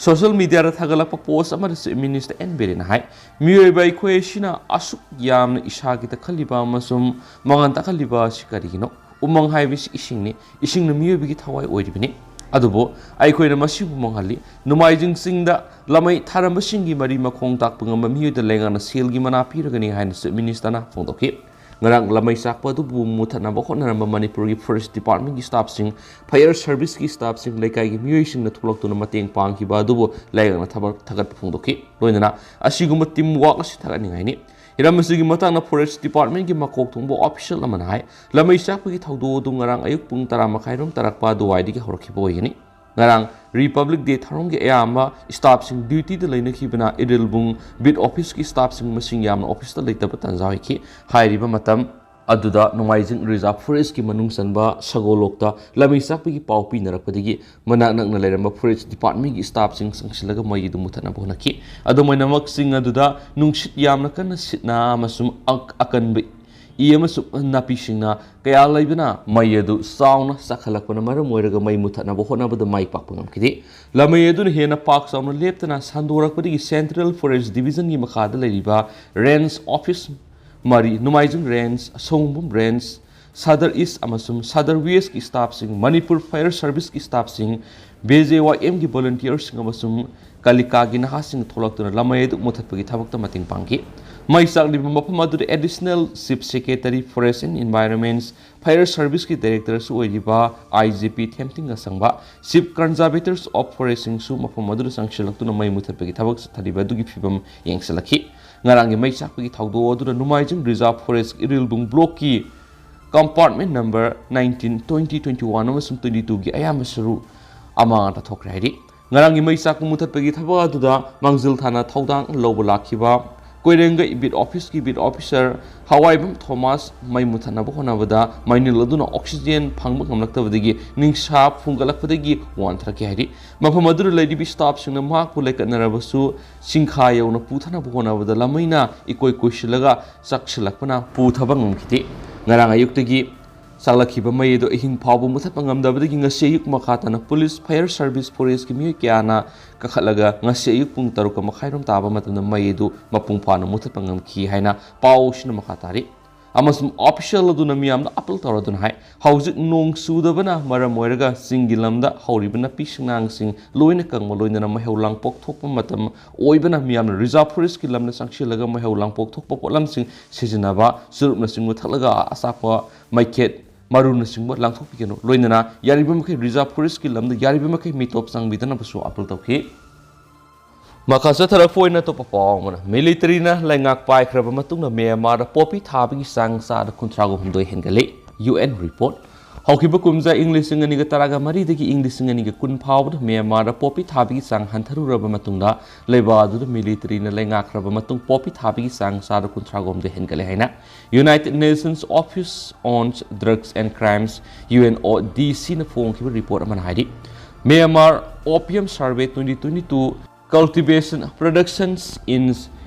ꯁꯣꯁꯤꯌꯦꯜ ꯃꯤꯗꯤꯌꯥꯗ ꯊꯥꯒꯠꯂꯛꯄ ꯄꯣꯁ꯭ꯠ ꯑꯃꯗ ꯆꯤꯐ ꯃꯤꯅꯤꯁꯇꯔ ꯑꯦꯟ ꯕꯤꯔꯦꯟꯅ ꯍꯥꯏ, ꯃꯤꯑꯣꯏꯕ ꯑꯩꯈꯣꯏ ꯑꯁꯤꯅ ꯑꯁꯨꯛ ꯌꯥꯝꯅ ꯏꯁꯥꯒꯤ ꯇꯛꯈꯠꯂꯤꯕ ꯑꯃꯁꯨꯡ ꯃꯉꯥꯜ ꯇꯥꯛꯍꯜꯂꯤꯕ ꯑꯁꯤ ꯀꯔꯤꯒꯤꯅꯣ? ꯎꯃꯪ ꯍꯥꯏꯕꯁꯤ ꯏꯁꯤꯡꯅꯤ, ꯏꯁꯤꯡꯅ ꯃꯤꯑꯣꯏꯕꯒꯤ ꯊꯋꯥꯏ ꯑꯣꯏꯔꯤꯕꯅꯤ꯫ ꯑꯗꯨꯕꯨ ꯑꯩꯈꯣꯏꯅ ꯃꯁꯤꯕꯨ ꯃꯥꯡꯍꯜꯂꯤ꯫ ꯅꯣꯡꯃꯥꯏꯖꯤꯡ ꯆꯤꯡꯗ ꯂꯃꯩ ꯊꯥꯔꯝꯕꯁꯤꯡꯒꯤ ꯃꯔꯤ ꯃꯈꯣꯡ ꯇꯥꯛꯄ ꯉꯝꯕ ꯃꯤꯑꯣꯏꯗ ꯂꯩꯉꯥꯛꯅ ꯁꯦꯜꯒꯤ ꯃꯅꯥ ꯄꯤꯔꯒꯅꯤ ꯍꯥꯏꯅ ꯆꯤꯐ ꯃꯤꯅꯤꯁꯇꯔꯅ ꯐꯣꯡꯗꯣꯛꯈꯤ꯫ ꯉꯔꯥꯡ ꯂꯃꯩ ꯆꯥꯛꯄ ꯑꯗꯨꯕꯨ ꯃꯨꯊꯠꯅꯕ ꯍꯣꯠꯅꯔꯝꯕ ꯃꯅꯤꯄꯨꯔꯒꯤ ꯐꯣꯔꯦꯁ꯭ꯠ ꯗꯤꯄꯥꯔꯠꯃꯦꯟꯠꯀꯤ ꯁ꯭ꯇꯥꯐꯁꯤꯡ, ꯐꯥꯌꯔ ꯁꯔꯚꯤꯁꯀꯤ ꯁ꯭ꯇꯥꯐꯁꯤꯡ, ꯂꯩꯀꯥꯏꯒꯤ ꯃꯤꯑꯣꯏꯁꯤꯡꯅ ꯊꯣꯛꯂꯛꯇꯨꯅ ꯃꯇꯦꯡ ꯄꯥꯡꯈꯤꯕ ꯑꯗꯨꯕꯨ ꯂꯩꯉꯥꯛꯅ ꯊꯕꯛ ꯊꯥꯒꯠꯄ ꯐꯣꯡꯗꯣꯛꯈꯤ꯫ ꯂꯣꯏꯅꯅ ꯑꯁꯤꯒꯨꯝꯕ ꯇꯤꯝ ꯋꯥꯔꯛ ꯑꯁꯤ ꯊꯥꯒꯠꯅꯤꯡꯉꯥꯏꯅꯤ꯫ ꯍꯤꯔꯝ ꯑꯁꯤꯒꯤ ꯃꯇꯥꯡꯗ ꯐꯣꯔꯦꯁ꯭ꯠ ꯗꯤꯄꯥꯔꯠꯃꯦꯟꯠꯀꯤ ꯃꯀꯣꯛ ꯊꯣꯡꯕ ꯑꯣꯐꯤꯁꯤꯌꯦꯜ ꯑꯃꯅ ꯍꯥꯏ, ꯂꯃꯩ ꯆꯥꯛꯄꯒꯤ ꯊꯧꯗꯣꯛ ꯑꯗꯨ ꯉꯔꯥꯡ ꯑꯌꯨꯛ ꯄꯨꯡ ꯇꯔꯥ ꯃꯈꯥꯏꯔꯣꯝ ꯇꯥꯔꯛꯄ ꯑꯗꯨꯋꯥꯏꯗꯒꯤ ꯍꯧꯔꯛꯈꯤꯕ ꯑꯣꯏꯒꯅꯤ꯫ ꯉꯔꯥꯡ ꯔꯤꯄꯕ꯭ꯂꯤꯛ ꯗꯦ ꯊꯧꯔꯝꯒꯤ ꯑꯌꯥꯝꯕ ꯁ꯭ꯇꯥꯐꯁꯤꯡ ꯗ꯭ꯌꯨꯇꯤꯗ ꯂꯩꯅꯈꯤꯕꯅ ꯏꯔꯤꯜꯕꯨꯡ ꯕꯤꯠ ꯑꯣꯐꯤꯁꯀꯤ ꯁ꯭ꯇꯥꯐꯁꯤꯡ ꯃꯁꯤꯡ ꯌꯥꯝꯅ ꯑꯣꯐꯤꯁꯇ ꯂꯩꯇꯕ ꯇꯥꯟꯖꯥ ꯑꯣꯏꯈꯤ꯫ ꯍꯥꯏꯔꯤꯕ ꯃꯇꯝ ꯑꯗꯨꯗ ꯅꯣꯡꯃꯥꯏꯖꯤꯡ ꯔꯤꯖꯥꯔꯚ ꯐꯣꯔꯦꯁ꯭ꯠꯀꯤ ꯃꯅꯨꯡ ꯆꯟꯕ ꯁꯒꯣꯜꯂꯣꯛꯇ ꯂꯃꯩ ꯆꯥꯛꯄꯒꯤ ꯄꯥꯎ ꯄꯤꯅꯔꯛꯄꯗꯒꯤ ꯃꯅꯥꯛ ꯅꯛꯅ ꯂꯩꯔꯝꯕ ꯐꯣꯔꯦꯁ꯭ꯠ ꯗꯤꯄꯥꯔꯠꯃꯦꯟꯠꯀꯤ ꯁ꯭ꯇꯥꯐꯁꯤꯡ ꯆꯪꯁꯤꯜꯂꯒ ꯃꯩ ꯑꯗꯨ ꯃꯨꯊꯠꯅꯕ ꯍꯣꯠꯅꯈꯤ꯫ ꯑꯗꯨꯃꯥꯏꯅꯃꯛ ꯆꯤꯡ ꯑꯗꯨꯗ ꯅꯨꯡꯁꯤꯠ ꯌꯥꯝꯅ ꯀꯟꯅ ꯁꯤꯠꯅ ꯑꯃꯁꯨꯡ ꯑꯛ-, ꯑꯀꯟꯕ ꯏ ꯑꯃꯁꯨꯡ ꯅꯥꯄꯤꯁꯤꯡꯅ ꯀꯌꯥ ꯂꯩꯕꯅ ꯃꯩ ꯑꯗꯨ ꯆꯥꯎꯅ ꯆꯥꯛꯈꯠꯂꯛꯄꯅ ꯃꯔꯝ ꯑꯣꯏꯔꯒ ꯃꯩ ꯃꯨꯊꯠꯅꯕ ꯍꯣꯠꯅꯕꯗ ꯃꯥꯏ ꯄꯥꯛꯄ ꯉꯝꯈꯤꯗꯦ꯫ ꯂꯃꯩ ꯑꯗꯨꯅ ꯍꯦꯟꯅ ꯄꯥꯛ ꯆꯥꯎꯅ ꯂꯦꯞꯇꯅ ꯁꯟꯗꯣꯔꯛꯄꯗꯒꯤ ꯁꯦꯟꯇ꯭ꯔꯦꯜ ꯐꯣꯔꯦꯁ꯭ꯠ ꯗꯤꯕꯤꯖꯟꯒꯤ ꯃꯈꯥꯗ ꯂꯩꯔꯤꯕ ꯔꯦꯟꯖ ꯑꯣꯐꯤꯁ ꯃꯔꯤ, ꯅꯣꯡꯃꯥꯏꯖꯤꯡ ꯔꯦꯟꯖ, ꯁꯑꯣꯝꯕꯨꯡ ꯔꯦꯟꯖ, ꯁꯥꯗꯔ ꯏꯁ ꯑꯃꯁꯨꯡ ꯁꯥꯗꯔ ꯋꯦꯁꯀꯤ ꯁ꯭ꯇꯥꯐꯁꯤꯡ, ꯃꯅꯤꯄꯨꯔ ꯐꯥꯌꯔ ꯁꯔꯚꯤꯁꯀꯤ ꯁ꯭ꯇꯥꯐꯁꯤꯡ, ꯕꯤ ꯖꯦ ꯋꯥꯏ ꯑꯦꯝꯒꯤ ꯚꯣꯂꯨꯟꯇꯤꯌꯔꯁꯤꯡ ꯑꯃꯁꯨꯡ ꯀꯥꯂꯤꯀꯥꯒꯤ ꯅꯍꯥꯁꯤꯡ ꯊꯣꯛꯂꯛꯇꯨꯅ ꯂꯃꯩ ꯑꯗꯨ ꯃꯨꯊꯠꯄꯒꯤ ꯊꯕꯛꯇ ꯃꯇꯦꯡ ꯄꯥꯡꯈꯤ꯫ ꯃꯩ ꯆꯥꯛꯂꯤꯕ ꯃꯐꯝ ꯑꯗꯨꯗ Additional Chief Secretary Forest and Environments, Fire ꯁꯔꯚꯤꯁꯀꯤ ꯗꯥꯏꯔꯦꯛꯇꯔꯁꯨ ꯑꯣꯏꯔꯤꯕ ꯑꯥꯏ ꯖꯤ ꯄꯤ ꯊꯦꯝꯇꯤꯡ ꯑꯁꯪꯕ, Chief Conservators of Forestꯁꯤꯡꯁꯨ ꯃꯐꯝ ꯑꯗꯨꯗ ꯆꯪꯁꯤꯜꯂꯛꯇꯨꯅ ꯃꯩ ꯃꯨꯊꯠꯄꯒꯤ ꯊꯕꯛ ꯆꯠꯊꯔꯤꯕ ꯑꯗꯨꯒꯤ ꯐꯤꯕꯝ ꯌꯦꯡꯁꯤꯜꯂꯛꯈꯤ꯫ ꯉꯔꯥꯡꯒꯤ ꯃꯩ ꯆꯥꯛꯄꯒꯤ ꯊꯧꯗꯣꯛ ꯑꯗꯨꯗ ꯅꯣꯡꯃꯥꯏꯖꯤꯡ ꯔꯤꯖꯥꯔꯚ ꯐꯣꯔꯦꯁ ꯏꯔꯤꯜꯕꯨꯡ ꯕ꯭ꯂꯣꯛꯀꯤ compartment number nineteen, twenty, twenty one ꯑꯃꯁꯨꯡ ꯇ꯭ꯋꯦꯟꯇꯤ ꯇꯨꯒꯤ ꯑꯌꯥꯝꯕ ꯁꯔꯨꯛ ꯑꯃꯥꯡ ꯑꯇꯥ ꯊꯣꯛꯈ꯭ꯔꯦ ꯍꯥꯏꯔꯤ꯫ ꯉꯔꯥꯡꯒꯤ ꯃꯩ ꯆꯥꯛꯄ ꯃꯨꯊꯠꯄꯒꯤ ꯊꯕꯛ ꯑꯗꯨꯗ ꯃꯥꯡꯖꯤꯜ ꯊꯥꯅ ꯊꯧꯗꯥꯡ ꯂꯧꯕ ꯂꯥꯛꯈꯤꯕ ꯀꯣꯏꯔꯦꯡꯒꯩ ꯕꯤꯠ ꯑꯣꯐꯤꯁꯀꯤ ꯕꯤꯠ ꯑꯣꯐꯤꯁꯔ ꯍꯋꯥꯏꯕꯝ ꯊꯣꯃꯥꯁ ꯃꯩ ꯃꯨꯊꯠꯅꯕ ꯍꯣꯠꯅꯕꯗ ꯃꯩꯅꯤꯜ ꯑꯗꯨꯅ ꯑꯣꯛꯁꯤꯖꯦꯟ ꯐꯪꯕ ꯉꯝꯂꯛꯇꯕꯗꯒꯤ ꯅꯤꯡꯁꯥ ꯐꯨꯡꯒꯠꯂꯛꯄꯗꯒꯤ ꯋꯥꯟꯊꯔꯛꯈꯤ ꯍꯥꯏꯔꯤ꯫ ꯃꯐꯝ ꯑꯗꯨꯗ ꯂꯩꯔꯤꯕ ꯁ꯭ꯇꯥꯐꯁꯤꯡꯅ ꯃꯍꯥꯛꯄꯨ ꯂꯩꯀꯠꯅꯔꯕꯁꯨ ꯁꯤꯡꯈꯥ ꯌꯧꯅ ꯄꯨꯊꯅꯕ ꯍꯣꯠꯅꯕꯗ ꯂꯃꯩꯅ ꯏꯀꯣꯏ ꯀꯣꯏꯁꯤꯜꯂꯒ ꯆꯥꯛꯁꯤꯜꯂꯛꯄꯅ ꯄꯨꯊꯕ ꯉꯝꯈꯤꯗꯦ꯫ ꯉꯔꯥꯡ ꯑꯌꯨꯛꯇꯒꯤ ꯆꯥꯛꯂꯛꯈꯤꯕ ꯃꯩ ꯑꯗꯨ ꯑꯍꯤꯡ ꯐꯥꯎꯕ ꯃꯨꯊꯠꯄ ꯉꯝꯗꯕꯗꯒꯤ ꯉꯁꯤ ꯑꯌꯨꯛ ꯃꯈꯥ ꯇꯥꯅ ꯄꯨꯂꯤꯁ, ꯐꯥꯌꯔ ꯁꯔꯚꯤꯁ, ꯐꯣꯔꯦꯁꯀꯤ ꯃꯤꯑꯣꯏ ꯀꯌꯥꯅ ꯀꯥꯈꯠꯂꯒ ꯉꯁꯤ ꯑꯌꯨꯛ ꯄꯨꯡ ꯇꯔꯨꯛꯀ ꯃꯈꯥꯏꯔꯣꯝ ꯇꯥꯕ ꯃꯇꯝꯗ ꯃꯩ ꯑꯗꯨ ꯃꯄꯨꯡ ꯐꯥꯅ ꯃꯨꯊꯠꯄ ꯉꯝꯈꯤ ꯍꯥꯏꯅ ꯄꯥꯎꯁꯤꯅ ꯃꯈꯥ ꯇꯥꯔꯤ꯫ ꯑꯃꯁꯨꯡ ꯑꯣꯐꯤꯁꯤꯌꯦꯜ ꯑꯗꯨꯅ ꯃꯤꯌꯥꯝꯗ ꯑꯄꯤꯜ ꯇꯧꯔꯗꯨꯅ ꯍꯥꯏ, ꯍꯧꯖꯤꯛ ꯅꯣꯡ ꯆꯨꯗꯕꯅ ꯃꯔꯝ ꯑꯣꯏꯔꯒ ꯆꯤꯡꯒꯤ ꯂꯝꯗ ꯍꯧꯔꯤꯕ ꯅꯥꯄꯤ ꯁꯤꯡꯅꯥꯡꯁꯤꯡ ꯂꯣꯏꯅ ꯀꯪꯕ, ꯂꯣꯏꯅꯅ ꯃꯩꯍꯧ ꯂꯥꯡꯄꯣꯛ ꯊꯣꯛꯄ ꯃꯇꯝ ꯑꯣꯏꯕꯅ ꯃꯤꯌꯥꯝꯅ ꯔꯤꯖꯥꯔꯚ ꯐꯣꯔꯦꯁꯀꯤ ꯂꯝꯗ ꯆꯪꯁꯤꯜꯂꯒ ꯃꯩꯍꯧ ꯂꯥꯡꯄꯣꯛ ꯊꯣꯛꯄ ꯄꯣꯠꯂꯝꯁꯤꯡ ꯁꯤꯖꯤꯟꯅꯕ, ꯆꯨꯔꯨꯞꯅꯆꯤꯡꯕ ꯊꯛꯂꯒ ꯑꯆꯥꯛꯄ, ꯃꯩꯈꯦꯠ, ꯃꯔꯨꯅꯆꯤꯡꯕ ꯂꯪꯊꯣꯛꯄꯤꯒꯅꯨ꯫ ꯂꯣꯏꯅꯅ ꯌꯥꯔꯤꯕ ꯃꯈꯩ ꯔꯤꯖꯥꯔꯚ ꯐꯣꯔꯦꯁꯀꯤ ꯂꯝꯗ ꯌꯥꯔꯤꯕ ꯃꯈꯩ ꯃꯤꯇꯣꯞ ꯆꯪꯕꯤꯗꯅꯕꯁꯨ ꯑꯄꯤꯜ ꯇꯧꯈꯤ꯫ ꯃꯈꯥ ꯆꯠꯊꯔꯛꯄ ꯑꯣꯏꯅ ꯑꯇꯣꯞꯄ ꯄꯥꯎ ꯑꯃꯅ, ꯃꯤꯂꯤꯇꯔꯤꯅ ꯂꯩꯉꯥꯛ ꯄꯥꯏꯈ꯭ꯔꯕ ꯃꯇꯨꯡꯗ ꯃ꯭ꯌꯥꯟꯃꯥꯔꯗ ꯄꯣꯄꯤ ꯊꯥꯕꯒꯤ ꯆꯥꯡ ꯆꯥꯗ ꯀꯨꯟꯊ꯭ꯔꯥꯒ ꯍꯨꯝꯗꯣꯏ ꯍꯦꯟꯒꯠꯂꯦ, ꯌꯨ ꯑꯦꯟ ꯔꯤꯄꯣꯔꯠ꯫ ꯍꯧꯈꯤꯕ ꯀꯨꯝꯖꯥ ꯏꯪ ꯂꯤꯁꯤꯡ ꯑꯅꯤꯒ ꯇꯔꯥꯒ ꯃꯔꯤꯗꯒꯤ ꯏꯪ ꯂꯤꯁꯤꯡ ꯑꯅꯤꯒ ꯀꯨꯟ ꯐꯥꯎꯕꯗ ꯃ꯭ꯌꯥꯟꯃꯥꯔꯗ ꯄꯣꯄꯤ ꯊꯥꯕꯒꯤ ꯆꯥꯡ ꯍꯟꯊꯔꯨꯔꯕ ꯃꯇꯨꯡꯗ, ꯂꯩꯕꯥꯛ ꯑꯗꯨꯗ ꯃꯤꯂꯤꯇꯔꯤꯅ ꯂꯩꯉꯥꯛꯈ꯭ꯔꯕ ꯃꯇꯨꯡ ꯄꯣꯄꯤ ꯊꯥꯕꯒꯤ ꯆꯥꯡ ꯆꯥꯗ ꯀꯨꯟꯊ꯭ꯔꯥꯒ ꯍꯨꯝꯗꯣꯏ ꯍꯦꯟꯒꯠꯂꯦ ꯍꯥꯏꯅ United Nations Office on Drugs and Crimes, U N O D ꯁꯤꯅ ꯐꯣꯡꯈꯤꯕ ꯔꯤꯄꯣꯔꯠ ꯑꯃꯅ ꯍꯥꯏꯔꯤ꯫ Myanmar Opium Survey twenty twenty-two, Cultivation, Productions in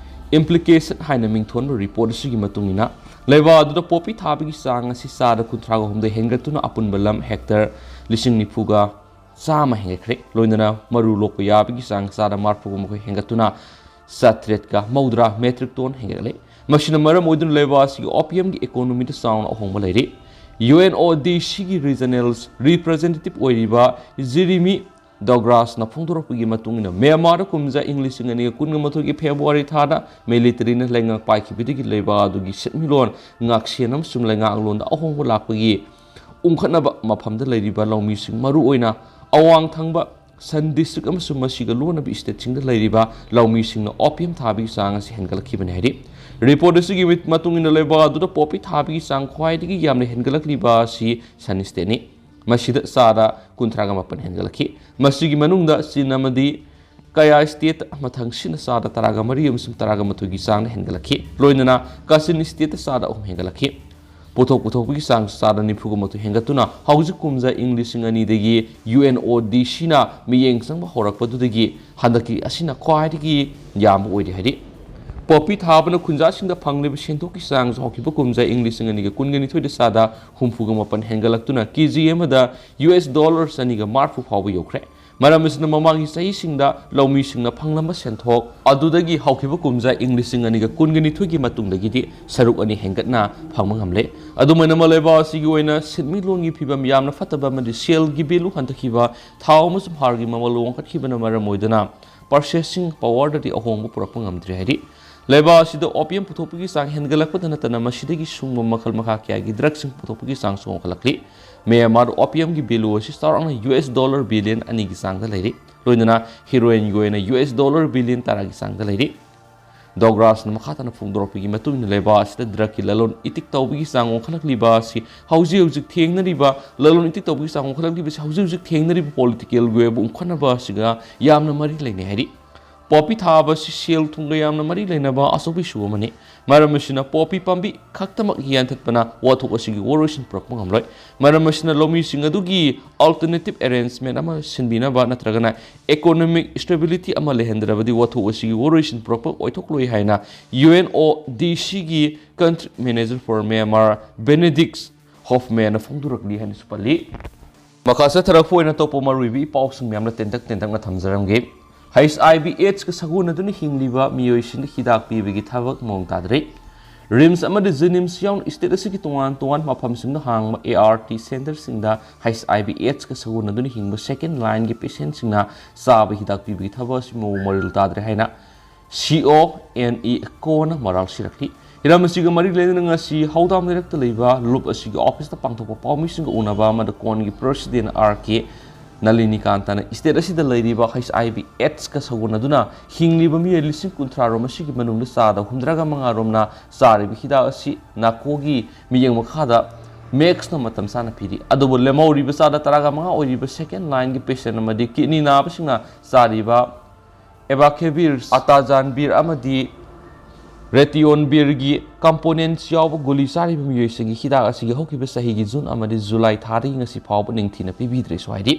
Implication ꯍꯥꯏꯅ ꯃꯤꯡꯊꯣꯟꯕ ꯔꯤꯄꯣꯔꯠ ꯑꯁꯤꯒꯤ ꯃꯇꯨꯡ ꯏꯟꯅ, ꯂꯩꯕꯥꯛ ꯑꯗꯨꯗ ꯄꯣꯄꯤ ꯊꯥꯕꯒꯤ ꯆꯥꯡ ꯑꯁꯤ ꯆꯥꯗ ꯀꯨꯟꯊ꯭ꯔꯥꯒ ꯍꯨꯝꯗꯣꯏ ꯍꯦꯟꯒꯠꯇꯨꯅ ꯑꯄꯨꯟꯕ ꯂꯝ ꯍꯦꯛꯇꯔ ꯂꯤꯁꯤꯡ ꯅꯤꯐꯨꯒ ꯆꯥꯝꯃ ꯍꯦꯟꯒꯠꯈ꯭ꯔꯦ꯫ ꯂꯣꯏꯅꯅ ꯃꯔꯨ ꯂꯣꯛꯄ ꯌꯥꯕꯒꯤ ꯆꯥꯡ ꯆꯥꯗ ꯃꯔꯤꯐꯨꯒ ꯃꯈꯣꯏ ꯍꯦꯟꯒꯠꯇꯨꯅ ꯆꯥꯇ꯭ꯔꯦꯠꯀ ꯃꯧꯗ꯭ꯔꯥ ꯃꯦꯇ꯭ꯔꯤꯛ ꯇꯣꯟ ꯍꯦꯟꯒꯠꯂꯦ꯫ ꯃꯁꯤꯅ ꯃꯔꯝ ꯑꯣꯏꯗꯨꯅ ꯂꯩꯕꯥꯛ ꯑꯁꯤꯒꯤ ꯑꯣꯄꯤꯌꯝꯒꯤ ꯏꯀꯣꯅꯣꯃꯤꯗ ꯆꯥꯎꯅ ꯑꯍꯣꯡꯕ ꯂꯩꯔꯤ꯫ UNODCꯒꯤ regional representative ꯑꯣꯏꯔꯤꯕ ꯖꯤꯔꯤꯃꯤ ꯗꯣꯒ꯭ꯔꯥꯁꯅ ꯐꯣꯡꯗꯣꯔꯛꯄꯒꯤ ꯃꯇꯨꯡ ꯏꯟꯅ, ꯃ꯭ꯌꯥꯟꯃꯥꯔꯗ ꯀꯨꯝꯖꯥ ꯏꯪ ꯂꯤꯁꯤꯡ ꯑꯅꯤꯒ ꯀꯨꯟꯒ ꯃꯥꯊꯣꯏꯒꯤ ꯐꯦꯕ꯭ꯔꯨꯋꯥꯔꯤ ꯊꯥꯗ militaryꯅ ꯂꯩꯉꯥꯛ ꯄꯥꯏꯈꯤꯕꯗꯒꯤ ꯂꯩꯕꯥꯛ ꯑꯗꯨꯒꯤ ꯁꯦꯟꯃꯤꯠꯂꯣꯟ, ꯉꯥꯛꯁꯦꯟ ꯑꯃꯁꯨꯡ ꯂꯩꯉꯥꯛꯂꯣꯟꯗ ꯑꯍꯣꯡꯕ ꯂꯥꯛꯄꯒꯤ ꯎꯪꯈꯠꯅꯕ ꯃꯐꯝꯗ ꯂꯩꯔꯤꯕ ꯂꯧꯃꯤꯁꯤꯡ, ꯃꯔꯨꯑꯣꯏꯅ ꯑꯋꯥꯡ ꯊꯪꯕ ꯁꯟ district ꯑꯃꯁꯨꯡ ꯃꯁꯤꯒ ꯂꯣꯟꯅꯕ stateꯁꯤꯡꯗ ꯂꯩꯔꯤꯕ ꯂꯧꯃꯤꯁꯤꯡꯅ opium ꯊꯥꯕꯒꯤ ꯆꯥꯡ ꯑꯁꯤ ꯍꯦꯟꯒꯠꯂꯛꯈꯤꯕꯅꯤ ꯍꯥꯏꯔꯤ꯫ Report ꯑꯁꯤꯒꯤ ꯃꯇꯨꯡ ꯏꯟꯅ, ꯂꯩꯕꯥꯛ ꯑꯗꯨꯗ poppy ꯊꯥꯕꯒꯤ ꯆꯥꯡ ꯈ꯭ꯋꯥꯏꯗꯒꯤ ꯌꯥꯝꯅ ꯍꯦꯟꯒꯠꯂꯛꯂꯤꯕ ꯑꯁꯤ ꯁꯟ stateꯅꯤ꯫ ꯃꯁꯤꯗ ꯆꯥꯗ ꯀꯨꯟꯊ꯭ꯔꯥꯒ ꯃꯥꯄꯟ ꯍꯦꯟꯒꯠꯂꯛꯈꯤ꯫ ꯃꯁꯤꯒꯤ ꯃꯅꯨꯡꯗ ꯆꯤꯟ ꯑꯃꯗꯤ ꯀꯌꯥ state ꯃꯊꯪꯁꯤꯠꯅ ꯆꯥꯗ ꯇꯔꯥꯒ ꯃꯔꯤ ꯑꯃꯁꯨꯡ ꯇꯔꯥꯒ ꯃꯥꯊꯣꯏꯒꯤ ꯆꯥꯡꯗ ꯍꯦꯟꯒꯠꯂꯛꯈꯤ꯫ ꯂꯣꯏꯅꯅ ꯀꯥꯆꯤꯟ stateꯇ ꯆꯥꯗ ꯑꯍꯨꯝ ꯍꯦꯟꯒꯠꯂꯛꯈꯤ꯫ ꯄꯣꯠꯊꯣꯛ ꯄꯨꯊꯣꯛꯄꯒꯤ ꯆꯥꯡ ꯆꯥꯗ ꯅꯤꯐꯨꯒ ꯃꯥꯊꯣꯏ ꯍꯦꯟꯒꯠꯇꯨꯅ ꯍꯧꯖꯤꯛ ꯀꯨꯝꯖꯥ ꯏꯪ ꯂꯤꯁꯤꯡ ꯑꯅꯤꯗꯒꯤ UNODCꯅ ꯃꯤꯠꯌꯦꯡ ꯆꯪꯕ ꯍꯧꯔꯛꯄꯗꯨꯗꯒꯤ ꯍꯟꯗꯛꯀꯤ ꯑꯁꯤꯅ ꯈ꯭ꯋꯥꯏꯗꯒꯤ ꯌꯥꯝꯕ ꯑꯣꯏꯔꯤ ꯍꯥꯏꯔꯤ꯫ Poppy ꯊꯥꯕꯅ ꯈꯨꯟꯖꯥꯁꯤꯡꯗ ꯐꯪꯂꯤꯕ ꯁꯦꯟꯊꯣꯛꯀꯤ ꯆꯥꯡꯁꯨ ꯍꯧꯈꯤꯕ ꯀꯨꯝꯖꯥ ꯏꯪ ꯂꯤꯁꯤꯡ ꯑꯅꯤꯒ ꯀꯨꯟꯒ ꯅꯤꯊꯣꯏꯗ ꯆꯥꯗ ꯍꯨꯝꯐꯨꯒ ꯃꯥꯄꯟ ꯍꯦꯟꯒꯠꯂꯛꯇꯨꯅ KG ꯑꯃꯗ US dollar ꯆꯅꯤꯒ ꯃꯔꯤꯐꯨ ꯐꯥꯎꯕ ꯌꯧꯈ꯭ꯔꯦ꯫ ꯃꯔꯝ ꯑꯁꯤꯅ ꯃꯃꯥꯡꯒꯤ ꯆꯍꯤꯁꯤꯡꯗ ꯂꯧꯃꯤꯁꯤꯡꯅ ꯐꯪꯂꯝꯕ ꯁꯦꯟꯊꯣꯛ ꯑꯗꯨꯗꯒꯤ ꯍꯧꯈꯤꯕ ꯀꯨꯝꯖꯥ ꯏꯪ ꯂꯤꯁꯤꯡ ꯑꯅꯤꯒ ꯀꯨꯟꯒ ꯅꯤꯊꯣꯏꯒꯤ ꯃꯇꯨꯡꯗꯒꯤꯗꯤ ꯁꯔꯨꯛ ꯑꯅꯤ ꯍꯦꯟꯒꯠꯅ ꯐꯪꯕ ꯉꯝꯂꯦ꯫ ꯑꯗꯨꯃꯥꯏꯅ ꯂꯩꯕꯥꯛ ꯑꯁꯤꯒꯤ ꯑꯣꯏꯅ ꯁꯦꯟꯃꯤꯠꯂꯣꯟꯒꯤ ꯐꯤꯕꯝ ꯌꯥꯝꯅ ꯐꯠꯇꯕ ꯑꯃꯗꯤ ꯁꯦꯜꯒꯤ value ꯍꯟꯊꯈꯤꯕ, ꯊꯥꯎ ꯑꯃꯁꯨꯡ ꯍꯥꯔꯒꯤ ꯃꯃꯜ ꯋꯥꯡꯈꯠꯈꯤꯕꯅ ꯃꯔꯝ ꯑꯣꯏꯗꯨꯅ purchasing powerꯗꯗꯤ ꯑꯍꯣꯡꯕ ꯄꯨꯔꯛꯄ ꯉꯝꯗ꯭ꯔꯦ ꯍꯥꯏꯔꯤ꯫ ꯂꯩꯕꯥꯛ ꯑꯁꯤꯗ opium ꯄꯨꯊꯣꯛꯄꯒꯤ ꯆꯥꯡ ꯍꯦꯟꯒꯠꯂꯛꯄꯗ ꯅꯠꯇꯅ ꯃꯁꯤꯗꯒꯤ ꯁꯨꯡꯕ ꯃꯈꯜ ꯃꯈꯥ ꯀꯌꯥꯒꯤ drugꯁꯤꯡ ꯄꯨꯊꯣꯛꯄꯒꯤ ꯆꯥꯡꯁꯨ ꯋꯥꯡꯈꯠꯂꯛꯂꯤ꯫ ꯃ꯭ꯌꯥꯟꯃꯥꯔꯗ opiumꯒꯤ value ꯑꯁꯤ ꯆꯥꯎꯔꯥꯛꯅ US dollar billion ꯑꯅꯤꯒꯤ ꯆꯥꯡꯗ ꯂꯩꯔꯤ꯫ ꯂꯣꯏꯅꯅ heroinꯒꯤ ꯑꯣꯏꯅ US dollar billion ꯇꯔꯥꯒꯤ ꯆꯥꯡꯗ ꯂꯩꯔꯤ꯫ ꯗꯣꯒ꯭ꯔꯥꯁꯅ ꯃꯈꯥ ꯇꯥꯅ ꯐꯣꯡꯗꯣꯔꯛꯄꯒꯤ ꯃꯇꯨꯡ ꯏꯟꯅ, ꯂꯩꯕꯥꯛ ꯑꯁꯤꯗ drugꯀꯤ ꯂꯂꯣꯟ ꯏꯇꯤꯛ ꯇꯧꯕꯒꯤ ꯆꯥꯡ ꯋꯥꯡꯈꯠꯂꯛꯂꯤꯕ ꯑꯁꯤ ꯍꯧꯖꯤꯛ ꯍꯧꯖꯤꯛ ꯊꯦꯡꯅꯔꯤꯕ, ꯂꯂꯣꯟ ꯏꯇꯤꯛ ꯇꯧꯕꯒꯤ ꯆꯥꯡ ꯋꯥꯡꯈꯠꯂꯛꯂꯤꯕꯁꯤ ꯍꯧꯖꯤꯛ ꯍꯧꯖꯤꯛ ꯊꯦꯡꯅꯔꯤꯕ politicalꯒꯤ ꯑꯣꯏꯕ ꯎꯪꯈꯠꯅꯕ ꯑꯁꯤꯒ ꯌꯥꯝꯅ ꯃꯔꯤ ꯂꯩꯅꯩ ꯍꯥꯏꯔꯤ꯫ Poppy ꯊꯥꯕ ꯑꯁꯤ ꯁꯦꯜ ꯊꯨꯝꯒ ꯌꯥꯝꯅ ꯃꯔꯤ ꯂꯩꯅꯕ ꯑꯆꯧꯕ issue ꯑꯃꯅꯤ꯫ ꯃꯔꯝ ꯑꯁꯤꯅ poppy ꯄꯥꯝꯕꯤ ꯈꯛꯇꯃꯛ ꯌꯥꯟꯊꯠꯄꯅ ꯋꯥꯊꯣꯛ ꯑꯁꯤꯒꯤ ꯋꯥꯔꯣꯏꯁꯤꯟ ꯄꯨꯔꯛꯄ ꯉꯝꯂꯣꯏ꯫ ꯃꯔꯝ ꯑꯁꯤꯅ ꯂꯧꯃꯤꯁꯤꯡ ꯑꯗꯨꯒꯤ alternative arrangement ꯑꯃ ꯁꯤꯟꯕꯤꯅꯕ ꯅꯠꯇ꯭ꯔꯒꯅ economic stability ꯑꯃ ꯂꯩꯍꯟꯗ꯭ꯔꯕꯗꯤ ꯋꯥꯊꯣꯛ ꯑꯁꯤꯒꯤ ꯋꯥꯔꯣꯏꯁꯤꯟ ꯄꯨꯔꯛꯄ ꯑꯣꯏꯊꯣꯛꯂꯣꯏ ꯍꯥꯏꯅ UNODCꯒꯤ country manager for Myanmar, Benedict Hoffmanꯅ ꯐꯣꯡꯗꯣꯔꯛꯂꯤ ꯍꯥꯏꯅꯁꯨ ꯄꯜꯂꯤ꯫ ꯃꯈꯥ ꯆꯠꯊꯔꯛꯄ ꯑꯣꯏꯅ ꯑꯇꯣꯞꯄ ꯃꯔꯨꯑꯣꯏꯕ ꯏ ꯄꯥꯎꯁꯤꯡ ꯃꯌꯥꯝꯅ ꯇꯦꯟꯇꯛ ꯇꯦꯟꯇꯛꯅ ꯊꯝꯖꯔꯝꯒꯦ꯫ HIV AIDSꯀ ꯁꯥꯒꯣꯟꯅꯗꯨꯅ ꯍꯤꯡꯂꯤꯕ ꯃꯤꯑꯣꯏꯁꯤꯡꯗ ꯍꯤꯗꯥꯛ ꯄꯤꯕꯒꯤ ꯊꯕꯛ ꯃꯑꯣꯡ ꯇꯥꯗ꯭ꯔꯦ꯫ ꯔꯤꯝꯁ ꯑꯃꯗꯤ ꯖꯦꯅꯤꯝꯁ ꯌꯥꯎꯅ ꯁ꯭ꯇꯦꯠ ꯑꯁꯤꯒꯤ ꯇꯣꯉꯥꯟ ꯇꯣꯉꯥꯟꯕ ꯃꯐꯝꯁꯤꯡꯗ ꯍꯥꯡꯕ ꯑꯦ ꯑꯥꯔ ꯇꯤ ꯁꯦꯟꯇꯔꯁꯤꯡꯗ ꯍꯩꯆ ꯑꯥꯏ ꯚꯤ ꯑꯦꯗꯁꯀ ꯁꯥꯒꯣꯟꯅꯗꯨꯅ ꯍꯤꯡꯕ ꯁꯦꯀꯦꯟ ꯂꯥꯏꯟꯒꯤ ꯄꯦꯁꯦꯟꯁꯤꯡꯅ ꯆꯥꯕ ꯍꯤꯗꯥꯛ ꯄꯤꯕꯒꯤ ꯊꯕꯛ ꯑꯁꯤ ꯃꯑꯣꯡ ꯃꯔꯤꯜ ꯇꯥꯗ꯭ꯔꯦ ꯍꯥꯏꯅ ꯁꯤ ꯑꯣ ꯑꯦꯟ ꯏ ꯀꯣꯅ ꯃꯔꯥꯜ ꯁꯤꯔꯛꯂꯤ꯫ ꯍꯤꯔꯝ ꯑꯁꯤꯒ ꯃꯔꯤ ꯂꯩꯅꯅ ꯉꯁꯤ ꯍꯧꯗꯥꯝ ꯂꯩꯔꯛꯇ ꯂꯩꯕ ꯂꯨꯞ ꯑꯁꯤꯒꯤ ꯑꯣꯐꯤꯁꯇ ꯄꯥꯡꯊꯣꯛꯄ ꯄꯥꯎꯃꯤꯁꯤꯡꯒ ꯎꯅꯕ ꯑꯃꯗ ꯀꯣꯟꯒꯤ ꯄ꯭ꯔꯦꯁꯤꯗꯦꯟ ꯑꯥꯔ ꯀꯦ ꯅꯂꯤꯅꯤꯀꯥꯟꯇꯅ ꯁ꯭ꯇꯦꯠ ꯑꯁꯤꯗ ꯂꯩꯔꯤꯕ ꯍꯩꯆ ꯑꯥꯏ ꯚꯤ ꯑꯦꯗꯁꯀ ꯁꯥꯒꯣꯟꯅꯗꯨꯅ ꯍꯤꯡꯂꯤꯕ ꯃꯤꯑꯣꯏ ꯂꯤꯁꯤꯡ ꯀꯨꯟꯊ꯭ꯔꯥ ꯔꯣꯝ ꯑꯁꯤꯒꯤ ꯃꯅꯨꯡꯗ ꯆꯥꯗ ꯍꯨꯝꯗ꯭ꯔꯥꯒ ꯃꯉꯥ ꯔꯣꯝꯅ ꯆꯥꯔꯤꯕ ꯍꯤꯗꯥꯛ ꯑꯁꯤ ꯅꯥꯀꯣꯒꯤ ꯃꯤꯠꯌꯦꯡ ꯃꯈꯥꯗ ꯃꯦꯛꯁꯅ ꯃꯇꯝ ꯆꯥꯅ ꯄꯤꯔꯤ꯫ ꯑꯗꯨꯕꯨ ꯂꯦꯝꯍꯧꯔꯤꯕ ꯆꯥꯗ ꯇꯔꯥꯒ ꯃꯉꯥ ꯑꯣꯏꯔꯤꯕ ꯁꯦꯀꯦꯟ ꯂꯥꯏꯟꯒꯤ ꯄꯦꯁꯦꯟ ꯑꯃꯗꯤ ꯀꯤꯗꯅꯤ ꯅꯥꯕꯁꯤꯡꯅ ꯆꯥꯔꯤꯕ ꯑꯦꯕꯥꯀꯦꯕꯤꯔ, ꯑꯇꯥꯖꯥꯟꯕꯤꯔ ꯑꯃꯗꯤ ꯔꯦꯇꯤꯑꯣꯟꯕꯤꯔꯒꯤ ꯀꯝꯄꯣꯅꯦꯟꯠꯁ ꯌꯥꯎꯕ ꯒꯨꯂꯤ ꯆꯥꯔꯤꯕ ꯃꯤꯑꯣꯏꯁꯤꯡꯒꯤ ꯍꯤꯗꯥꯛ ꯑꯁꯤꯒꯤ ꯍꯧꯈꯤꯕ ꯆꯍꯤꯒꯤ ꯖꯨꯟ ꯑꯃꯗꯤ ꯖꯨꯂꯥꯏ ꯊꯥꯗꯒꯤ ꯉꯁꯤ ꯐꯥꯎꯕ ꯅꯤꯡꯊꯤꯅ ꯄꯤꯕꯤꯗ꯭ꯔꯦꯁꯨ ꯍꯥꯏꯔꯤ꯫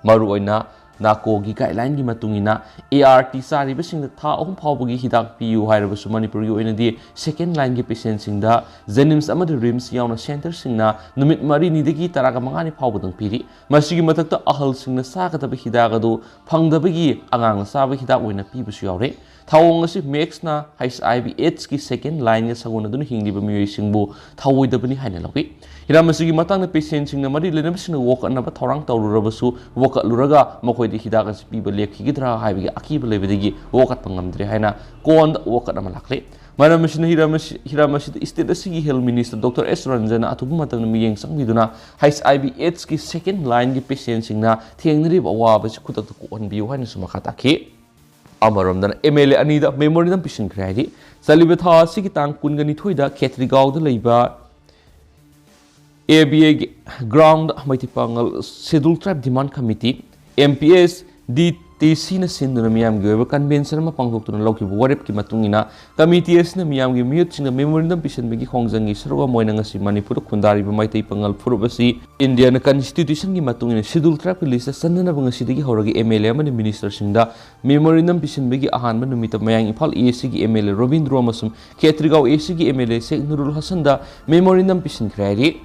ꯃꯔꯨꯑꯣꯏꯅ ꯅꯥꯀꯣꯒꯤ ꯒꯥꯏꯗꯂꯥꯏꯟꯒꯤ ꯃꯇꯨꯡ ꯏꯟꯅ ꯑꯦ ꯑꯥꯔ ꯇꯤ ꯆꯥꯔꯤꯕꯁꯤꯡꯗ ꯊꯥ ꯑꯍꯨꯝ ꯐꯥꯎꯕꯒꯤ ꯍꯤꯗꯥꯛ ꯄꯤꯌꯨ ꯍꯥꯏꯔꯕꯁꯨ ꯃꯅꯤꯄꯨꯔꯒꯤ ꯑꯣꯏꯅꯗꯤ ꯁꯦꯀꯦꯟ ꯂꯥꯏꯟꯒꯤ ꯄꯦꯁꯦꯟꯁꯤꯡꯗ ꯖꯦꯅꯤꯝꯁ ꯑꯃꯗꯤ ꯔꯤꯝꯁ ꯌꯥꯎꯅ ꯁꯦꯟꯇꯔꯁꯤꯡꯅ ꯅꯨꯃꯤꯠ ꯃꯔꯤꯅꯤꯗꯒꯤ ꯇꯔꯥꯒ ꯃꯉꯥꯅꯤ ꯐꯥꯎꯕꯗꯪ ꯄꯤꯔꯤ꯫ ꯃꯁꯤꯒꯤ ꯃꯊꯛꯇ ꯑꯍꯜꯁꯤꯡꯅ ꯆꯥꯒꯗꯕ ꯍꯤꯗꯥꯛ ꯑꯗꯨ ꯐꯪꯗꯕꯒꯤ ꯑꯉꯥꯡꯅ ꯆꯥꯕ ꯍꯤꯗꯥꯛ ꯑꯣꯏꯅ ꯄꯤꯕꯁꯨ ꯌꯥꯎꯔꯦ꯫ ꯊꯧꯑꯣꯡ ꯑꯁꯤ ꯃꯦꯛꯁꯅ ꯍꯩꯆ ꯑꯥꯏ ꯚꯤ ꯑꯦꯗꯁꯀꯤ ꯁꯦꯀꯦꯟ ꯂꯥꯏꯟꯒ ꯁꯥꯒꯣꯟꯅꯗꯨꯅ ꯍꯤꯡꯂꯤꯕ ꯃꯤꯑꯣꯏꯁꯤꯡꯕꯨ ꯊꯧꯑꯣꯏꯗꯕꯅꯤ ꯍꯥꯏꯅ ꯂꯧꯏ꯫ ꯍꯤꯔꯝ ꯑꯁꯤꯒꯤ ꯃꯇꯥꯡꯗ ꯄꯦꯁꯦꯟꯁꯤꯡꯅ ꯃꯔꯤ ꯂꯩꯅꯕꯁꯤꯡꯅ ꯋꯥꯀꯠꯅꯕ ꯊꯧꯔꯥꯡ ꯇꯧꯔꯨꯔꯕꯁꯨ ꯋꯥꯀꯠꯂꯨꯔꯒ ꯃꯈꯣꯏꯗ ꯍꯤꯗꯥꯛ ꯑꯁꯤ ꯄꯤꯕ ꯂꯦꯞꯈꯤꯒꯗ꯭ꯔꯥ ꯍꯥꯏꯕꯒꯤ ꯑꯀꯤꯕ ꯂꯩꯕꯗꯒꯤ ꯋꯥꯀꯠꯄ ꯉꯝꯗ꯭ꯔꯦ ꯍꯥꯏꯅ ꯀꯣꯟꯗ ꯋꯥꯀꯠ ꯑꯃ ꯂꯥꯛꯂꯤ꯫ ꯃꯔꯝ ꯑꯁꯤꯅ ꯍꯤꯔꯝ ꯑꯁꯤ, ꯍꯤꯔꯝ ꯑꯁꯤꯗ ꯁ꯭ꯇꯦꯠ ꯑꯁꯤꯒꯤ ꯍꯦꯜꯊ ꯃꯤꯅꯤꯁꯇꯔ ꯗꯣꯛꯇꯔ ꯑꯦꯁ ꯔꯟꯖꯟꯅ ꯑꯊꯨꯕ ꯃꯇꯝꯗ ꯃꯤꯠꯌꯦꯡ ꯆꯪꯕꯤꯗꯨꯅ ꯍꯩꯆ ꯑꯥꯏ ꯚꯤ ꯑꯦꯗꯁꯀꯤ ꯁꯦꯀꯦꯟ ꯂꯥꯏꯟꯒꯤ ꯄꯦꯁꯦꯟꯁꯤꯡꯅ ꯊꯦꯡꯅꯔꯤꯕ ꯑꯋꯥꯕꯁꯤ ꯈꯨꯗꯛꯇ ꯀꯣꯛꯍꯟꯕꯤꯌꯨ ꯍꯥꯏꯅꯁꯨ ꯃꯈꯥ ꯇꯥꯈꯤ꯫ ꯑꯃꯔꯣꯝꯗꯅ ꯑꯦꯝ ꯑꯦꯜ ꯑꯦ ꯑꯅꯤꯗ ꯃꯦꯃꯣꯔꯦꯟꯗꯝ ꯄꯤꯁꯤꯟꯈ꯭ꯔꯦ ꯍꯥꯏꯔꯤ꯫ ꯆꯠꯂꯤꯕ ꯊꯥ ꯑꯁꯤꯒꯤ ꯇꯥꯡ ꯀꯨꯟꯒ ꯅꯤꯊꯣꯏꯗ ꯈꯦꯇ꯭ꯔꯤꯒꯥꯎꯗ ꯂꯩꯕ ꯑꯦ ꯕꯤ ꯑꯦꯒꯤ ꯒ꯭ꯔꯥꯎꯟꯗ Meitei Pangal schedule tribe demand committee, M P S D T ꯁꯤꯅ ꯁꯤꯟꯗꯨꯅ ꯃꯤꯌꯥꯝꯒꯤ ꯑꯣꯏꯕ ꯀꯟꯚꯦꯟꯁꯟ ꯑꯃ ꯄꯥꯡꯊꯣꯛꯇꯨꯅ ꯂꯧꯈꯤꯕ ꯋꯥꯔꯦꯞꯀꯤ ꯃꯇꯨꯡ ꯏꯟꯅ ꯀꯃꯤꯇꯤ ꯑꯁꯤꯅ ꯃꯤꯌꯥꯝꯒꯤ ꯃꯤꯍꯨꯠꯁꯤꯡꯗ ꯃꯦꯃꯣꯔꯦꯟꯗꯝ ꯄꯤꯁꯤꯟꯕꯒꯤ ꯈꯣꯡꯖꯪꯒꯤ ꯁꯔꯨꯛ ꯑꯃ ꯑꯣꯏꯅ ꯉꯁꯤ ꯃꯅꯤꯄꯨꯔꯗ ꯈꯨꯟꯗꯥꯔꯤꯕ ꯃꯩꯇꯩ ꯄꯥꯉꯜ ꯐꯨꯔꯨꯞ ꯑꯁꯤ ꯏꯟꯗꯤꯌꯥꯅ ꯀꯟꯁꯇꯤꯇ꯭ꯌꯨꯁꯟꯒꯤ ꯃꯇꯨꯡ ꯏꯟꯅ ꯁꯦꯗꯨꯜ ꯇ꯭ꯔꯥꯏꯕꯀꯤ ꯂꯤꯁꯇ ꯆꯟꯅꯅꯕ ꯉꯁꯤꯗꯒꯤ ꯍꯧꯔꯒ ꯑꯦꯝ ꯑꯦꯜ ꯑꯦ ꯑꯃꯗꯤ ꯃꯤꯅꯤꯁꯇꯔꯁꯤꯡꯗ ꯃꯦꯃꯣꯔꯦꯟꯗꯝ ꯄꯤꯁꯤꯟꯕꯒꯤ ꯑꯍꯥꯟꯕ ꯅꯨꯃꯤꯠꯇ ꯃꯌꯥꯡ ꯏꯝꯐꯥꯜ ꯑꯦ ꯁꯤꯒꯤ ꯑꯦꯝ ꯑꯦꯜ ꯑꯦ ꯔꯣꯕꯤꯟꯗ꯭ꯔꯣ ꯑꯃꯁꯨꯡ ꯈꯦꯇ꯭ꯔꯤꯒꯥꯎ ꯑꯦ ꯁꯤꯒꯤ M L A Sheikh Nurul ꯍꯁꯟꯗ ꯃꯦꯃꯣꯔꯦꯟꯗꯝ ꯄꯤꯁꯤꯟꯈ꯭ꯔꯦ ꯍꯥꯏꯔꯤ꯫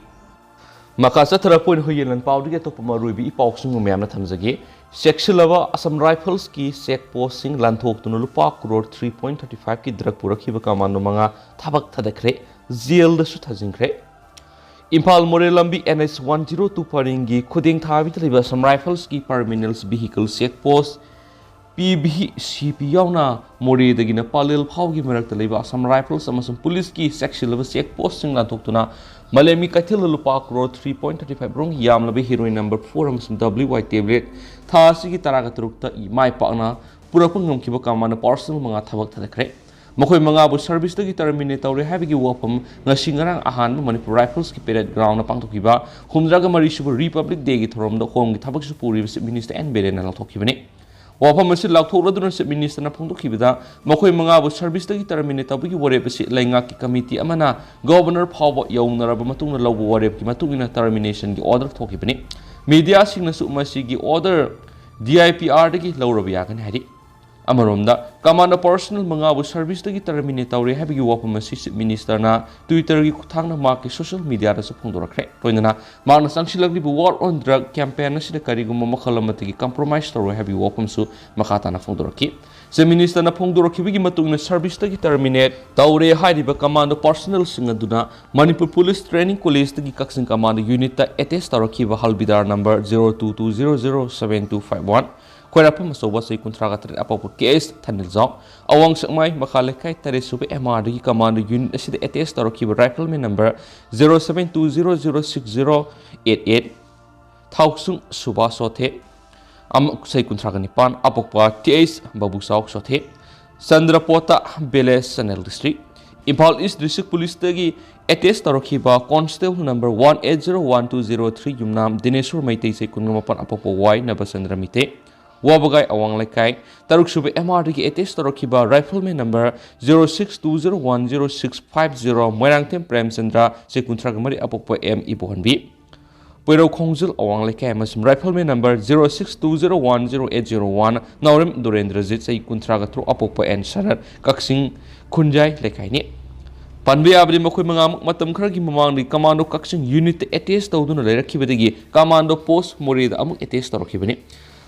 ꯃꯈꯥ ꯆꯠꯊꯔꯛꯄ ꯑꯣꯏꯅ ꯍꯨꯏꯌꯦꯟ ꯂꯥꯟꯄꯥꯎꯗꯒꯤ ꯑꯇꯣꯞꯄ ꯃꯔꯨꯑꯣꯏꯕ ꯏ ꯄꯥꯎꯁꯤꯡꯕꯨ ꯃꯌꯥꯝꯅ ꯊꯝꯖꯒꯦ꯫ ꯆꯦꯛꯁꯤꯜꯂꯕ ꯑꯁꯥꯝ ꯔꯥꯏꯐꯜꯁꯀꯤ ꯆꯦꯛ ꯄꯣꯁꯁꯤꯡ ꯂꯥꯟꯊꯣꯛꯇꯨꯅ ꯂꯨꯄꯥ ꯀ꯭ꯔꯣꯔ ꯊ꯭ꯔꯤ ꯄꯣꯏꯟ ꯊꯥꯔꯇꯤ ꯐꯥꯏꯚꯀꯤ ꯗ꯭ꯔꯒ ꯄꯨꯔꯛꯈꯤꯕ ꯀꯃꯥꯟꯗꯣ ꯃꯉꯥ ꯊꯕꯛ ꯊꯥꯗꯈ꯭ꯔꯦ, ꯖꯦꯜꯗꯁꯨ ꯊꯥꯖꯤꯟꯈ꯭ꯔꯦ꯫ ꯏꯝꯐꯥꯜ ꯃꯣꯔꯦ ꯂꯝꯕꯤ N H one zero two ꯄꯔꯤꯡꯒꯤ ꯈꯨꯗꯦꯡ ꯊꯥꯕꯤꯗ ꯂꯩꯕ ꯑꯁꯥꯝ ꯔꯥꯏꯐꯜꯁꯀꯤ ꯄꯥꯔꯃꯤꯅꯦꯜꯁ vehicle check post P V C P ꯌꯥꯎꯅ ꯃꯣꯔꯦꯗꯒꯤꯅ ꯄꯂꯦꯜ ꯐꯥꯎꯒꯤ ꯃꯔꯛꯇ ꯂꯩꯕ ꯑꯁꯥꯝ ꯔꯥꯏꯐꯜꯁ ꯑꯃꯁꯨꯡ ꯄꯨꯂꯤꯁꯀꯤ ꯆꯦꯛꯁꯤꯜꯂꯕ ꯆꯦꯛ ꯄꯣꯁꯁꯤꯡ ꯂꯥꯟꯊꯣꯛꯇꯨꯅ ꯃꯥꯂꯦꯝꯒꯤ ꯀꯩꯊꯦꯜꯗ ꯂꯨꯄꯥ crore three point thirty five ꯔꯣꯝꯒꯤ ꯌꯥꯝꯂꯕ ꯍꯦꯔꯣꯏꯟ ꯅꯝꯕꯔ ꯐꯣꯔ ꯑꯃꯁꯨꯡ ꯗꯕ꯭ꯂꯤꯎ ꯋꯥꯏ ꯇꯦꯕ꯭ꯂꯦꯠ ꯊꯥ ꯑꯁꯤꯒꯤ ꯇꯔꯥꯒ ꯇꯔꯨꯛꯇ ꯃꯥꯏ ꯄꯥꯛꯅ ꯄꯨꯔꯛꯄ ꯉꯝꯈꯤꯕ ꯀꯃꯥꯟꯗꯣ ꯄꯥꯔꯁꯅꯦꯜ ꯃꯉꯥ ꯊꯕꯛ ꯊꯥꯗꯈ꯭ꯔꯦ꯫ ꯃꯈꯣꯏ ꯃꯉꯥꯕꯨ ꯁꯔꯚꯤꯁꯇꯒꯤ ꯇꯔꯃꯤꯅꯦꯠ ꯇꯧꯔꯦ ꯍꯥꯏꯕꯒꯤ ꯋꯥꯐꯝ ꯉꯁꯤ ꯉꯔꯥꯡ ꯑꯍꯥꯟꯕ ꯃꯅꯤꯄꯨꯔ ꯔꯥꯏꯐꯜꯁꯀꯤ ꯄꯦꯔꯦꯗ ꯒ꯭ꯔꯥꯎꯟꯗ ꯄꯥꯡꯊꯣꯛꯈꯤꯕ ꯍꯨꯝꯗ꯭ꯔꯥꯒ ꯃꯔꯤ ꯁꯨꯕ ꯔꯤꯄꯕ꯭ꯂꯤꯛ ꯗꯦꯒꯤ ꯊꯧꯔꯝꯗ ꯍꯣꯝꯒꯤ ꯊꯕꯛꯁꯨ ꯄꯨꯔꯤꯕ ꯆꯤꯐ ꯃꯤꯅꯤꯁꯇꯔ ꯑꯦꯟ ꯕꯤꯔꯦꯟꯅ ꯂꯧꯊꯣꯛꯈꯤꯕꯅꯤ꯫ ꯋꯥꯐꯝ ꯑꯁꯤ ꯂꯥꯎꯊꯣꯛꯂꯗꯨꯅ ꯆꯤꯐ ꯃꯤꯅꯤꯁꯇꯔꯅ ꯐꯣꯡꯗꯣꯛꯈꯤꯕꯗ, ꯃꯈꯣꯏ ꯃꯉꯥꯕꯨ ꯁꯔꯚꯤꯁꯇꯒꯤ ꯇꯔꯃꯤꯅꯦꯠ ꯇꯧꯕꯒꯤ ꯋꯥꯔꯦꯞ ꯑꯁꯤ ꯂꯩꯉꯥꯛꯀꯤ ꯀꯃꯤꯇꯤ ꯑꯃꯅ ꯒꯣꯚꯔꯅꯔ ꯐꯥꯎꯕ ꯌꯧꯅꯔꯕ ꯃꯇꯨꯡꯗ ꯂꯧꯕ ꯋꯥꯔꯦꯞꯀꯤ ꯃꯇꯨꯡ ꯏꯟꯅ ꯇꯔꯃꯤꯅꯦꯁꯟꯒꯤ ꯑꯣꯔꯗꯔ ꯊꯣꯛꯈꯤꯕꯅꯤ꯫ ꯃꯤꯗꯤꯌꯥꯁꯤꯡꯅꯁꯨ ꯃꯁꯤꯒꯤ ꯑꯣꯔꯗꯔ ꯗꯤ ꯑꯥꯏ ꯄꯤ ꯑꯥꯔꯗꯒꯤ ꯂꯧꯔꯕ ꯌꯥꯒꯅꯤ ꯍꯥꯏꯔꯤ꯫ ꯑꯃꯔꯣꯝꯗ, ꯀꯃꯥꯟꯗꯣ ꯄꯥꯔꯁꯅꯦꯜ ꯃꯉꯥꯕꯨ ꯁꯔꯚꯤꯁꯇꯒꯤ ꯇꯔꯃꯤꯅꯦꯠ ꯇꯧꯔꯦ ꯍꯥꯏꯕꯒꯤ ꯋꯥꯐꯝ ꯑꯁꯤ ꯆꯤꯐ ꯃꯤꯅꯤꯁꯇꯔꯅ ꯇ꯭ꯋꯤꯇꯔꯒꯤ ꯈꯨꯠꯊꯥꯡꯗ ꯃꯍꯥꯛꯀꯤ ꯁꯣꯁꯤꯌꯦꯜ ꯃꯤꯗꯤꯌꯥꯗꯁꯨ ꯐꯣꯡꯗꯣꯔꯛꯈ꯭ꯔꯦ꯫ ꯂꯣꯏꯅꯅ ꯃꯍꯥꯛꯅ ꯆꯪꯁꯤꯜꯂꯛꯂꯤꯕ ꯋꯥꯔ ꯑꯣꯟ ꯗ꯭ꯔꯒ ꯀꯦꯝꯄꯦꯟ ꯑꯁꯤꯗ ꯀꯔꯤꯒꯨꯝꯕ ꯃꯈꯜ ꯑꯃꯠꯇꯒꯤ ꯀꯝꯄ꯭ꯔꯣꯃꯥꯏꯁ ꯇꯧꯔꯣꯏ ꯍꯥꯏꯕꯒꯤ ꯋꯥꯐꯝꯁꯨ ꯃꯈꯥ ꯇꯥꯅ ꯐꯣꯡꯗꯣꯔꯛꯈꯤ꯫ ꯆꯤꯐ ꯃꯤꯅꯤꯁꯇꯔꯅ ꯐꯣꯡꯗꯣꯔꯛꯈꯤꯕꯒꯤ ꯃꯇꯨꯡ ꯏꯟꯅ, ꯁꯔꯚꯤꯁꯇꯒꯤ ꯇꯔꯃꯤꯅꯦꯠ ꯇꯧꯔꯦ ꯍꯥꯏꯔꯤꯕ ꯀꯃꯥꯟꯗꯣ ꯄꯥꯔꯁꯅꯦꯜꯁꯤꯡ ꯑꯗꯨꯅ ꯃꯅꯤꯄꯨꯔ ꯄꯨꯂꯤꯁ ꯇ꯭ꯔꯦꯅꯤꯡ ꯀꯣꯂꯦꯖꯇꯒꯤ ꯀꯛꯆꯤꯡ ꯀꯃꯥꯟꯗꯣ ꯌꯨꯅꯤꯠꯇ ꯑꯦꯇꯦꯁ ꯇꯧꯔꯛꯈꯤꯕ ꯍꯜꯕꯤꯗꯥꯔ number zero two two zero zero seven two five one, ꯈ꯭ꯋꯥꯏꯔꯥꯛꯄꯝ ꯑꯆꯧꯕ ꯆꯍꯤ ꯀꯨꯟꯊ꯭ꯔꯥꯒ ꯇꯔꯦꯠ ꯑꯄꯣꯛꯄ ꯀꯦ ꯑꯦꯁ ꯊꯅꯤꯜꯖꯥꯎ, ꯑꯋꯥꯡ ꯁꯦꯛꯃꯥꯏ ꯃꯈꯥ ꯂꯩꯀꯥꯏ ꯇꯔꯦꯠ ꯁꯨꯕ ꯑꯦꯝ ꯑꯥꯔꯗꯒꯤ ꯀꯃꯥꯟꯗꯣ ꯌꯨꯅꯤꯠ ꯑꯁꯤꯗ ꯑꯦꯇꯦꯁ ꯇꯧꯔꯛꯈꯤꯕ riflemen number zero seven two zero zero six zero eight eight, Thaosung ꯁꯨꯕꯥꯁ ꯁꯣꯊꯦ, ꯑꯃ-, ꯆꯍꯤ ꯀꯨꯟꯊ꯭ꯔꯥꯒ ꯅꯤꯄꯥꯟ ꯑꯄꯣꯛꯄ T H Babuchao Sothe, Chandrapota village, Chandel district. Imphal east district ꯄꯨꯂꯤꯁꯇꯒꯤ ꯑꯦꯇꯦꯁ ꯇꯧꯔꯛꯈꯤꯕ constable number one eight zero one two zero three Yumnam Dinesor Meitei, ꯆꯍꯤ ꯀꯨꯟꯃꯥꯄꯟ ꯑꯄꯣꯛꯄ ꯋꯥꯏ ꯅꯕꯆꯟꯗ꯭ꯔ ꯃꯤꯇꯦ꯫ ꯋꯥꯕꯒꯥꯏ ꯑꯋꯥꯡ ꯂꯩꯀꯥꯏ ꯇꯔꯨꯛ ꯁꯨꯕ ꯑꯦꯝ ꯑꯥꯔꯗꯒꯤ ꯑꯦꯇꯦꯁ ꯇꯧꯔꯛꯈꯤꯕ riflemen number zero six two zero one zero six five zero, Moirangthem Premchandra, ꯆꯍꯤ ꯀꯨꯟꯊ꯭ꯔꯥꯒ ꯃꯔꯤ ꯑꯄꯣꯛꯄ ꯑꯦꯝ ꯏꯕꯣꯍꯟꯕꯤ꯫ ꯄꯣꯏꯔꯧ ꯈꯣꯡꯖꯤꯜ ꯑꯋꯥꯡ ꯂꯩꯀꯥꯏ ꯑꯃꯁꯨꯡ riflemen number zero six two zero one zero eight zero one, Naorem Durendrajit, ꯆꯍꯤ ꯀꯨꯟꯊ꯭ꯔꯥꯒ ꯇꯔꯨꯛ ꯑꯄꯣꯛꯄ ꯑꯦꯟ ꯁꯔꯠ, ꯀꯛꯆꯤꯡ ꯈꯨꯟꯖꯥꯏ ꯂꯩꯀꯥꯏꯅꯤ꯫ ꯄꯟꯕ ꯌꯥꯕꯗꯤ, ꯃꯈꯣꯏ ꯃꯉꯥꯃꯛ ꯃꯇꯝ ꯈꯔꯒꯤ ꯃꯃꯥꯡꯗ ꯀꯃꯥꯟꯗꯣ ꯀꯛꯆꯤꯡ ꯌꯨꯅꯤꯠꯇ ꯑꯦꯇꯦꯁ ꯇꯧꯗꯨꯅ ꯂꯩꯔꯛꯈꯤꯕꯗꯒꯤ ꯀꯃꯥꯟꯗꯣ ꯄꯣꯁ ꯃꯣꯔꯦꯗ ꯑꯃꯨꯛ ꯑꯦꯇꯦꯁ ꯇꯧꯔꯛꯈꯤꯕꯅꯤ꯫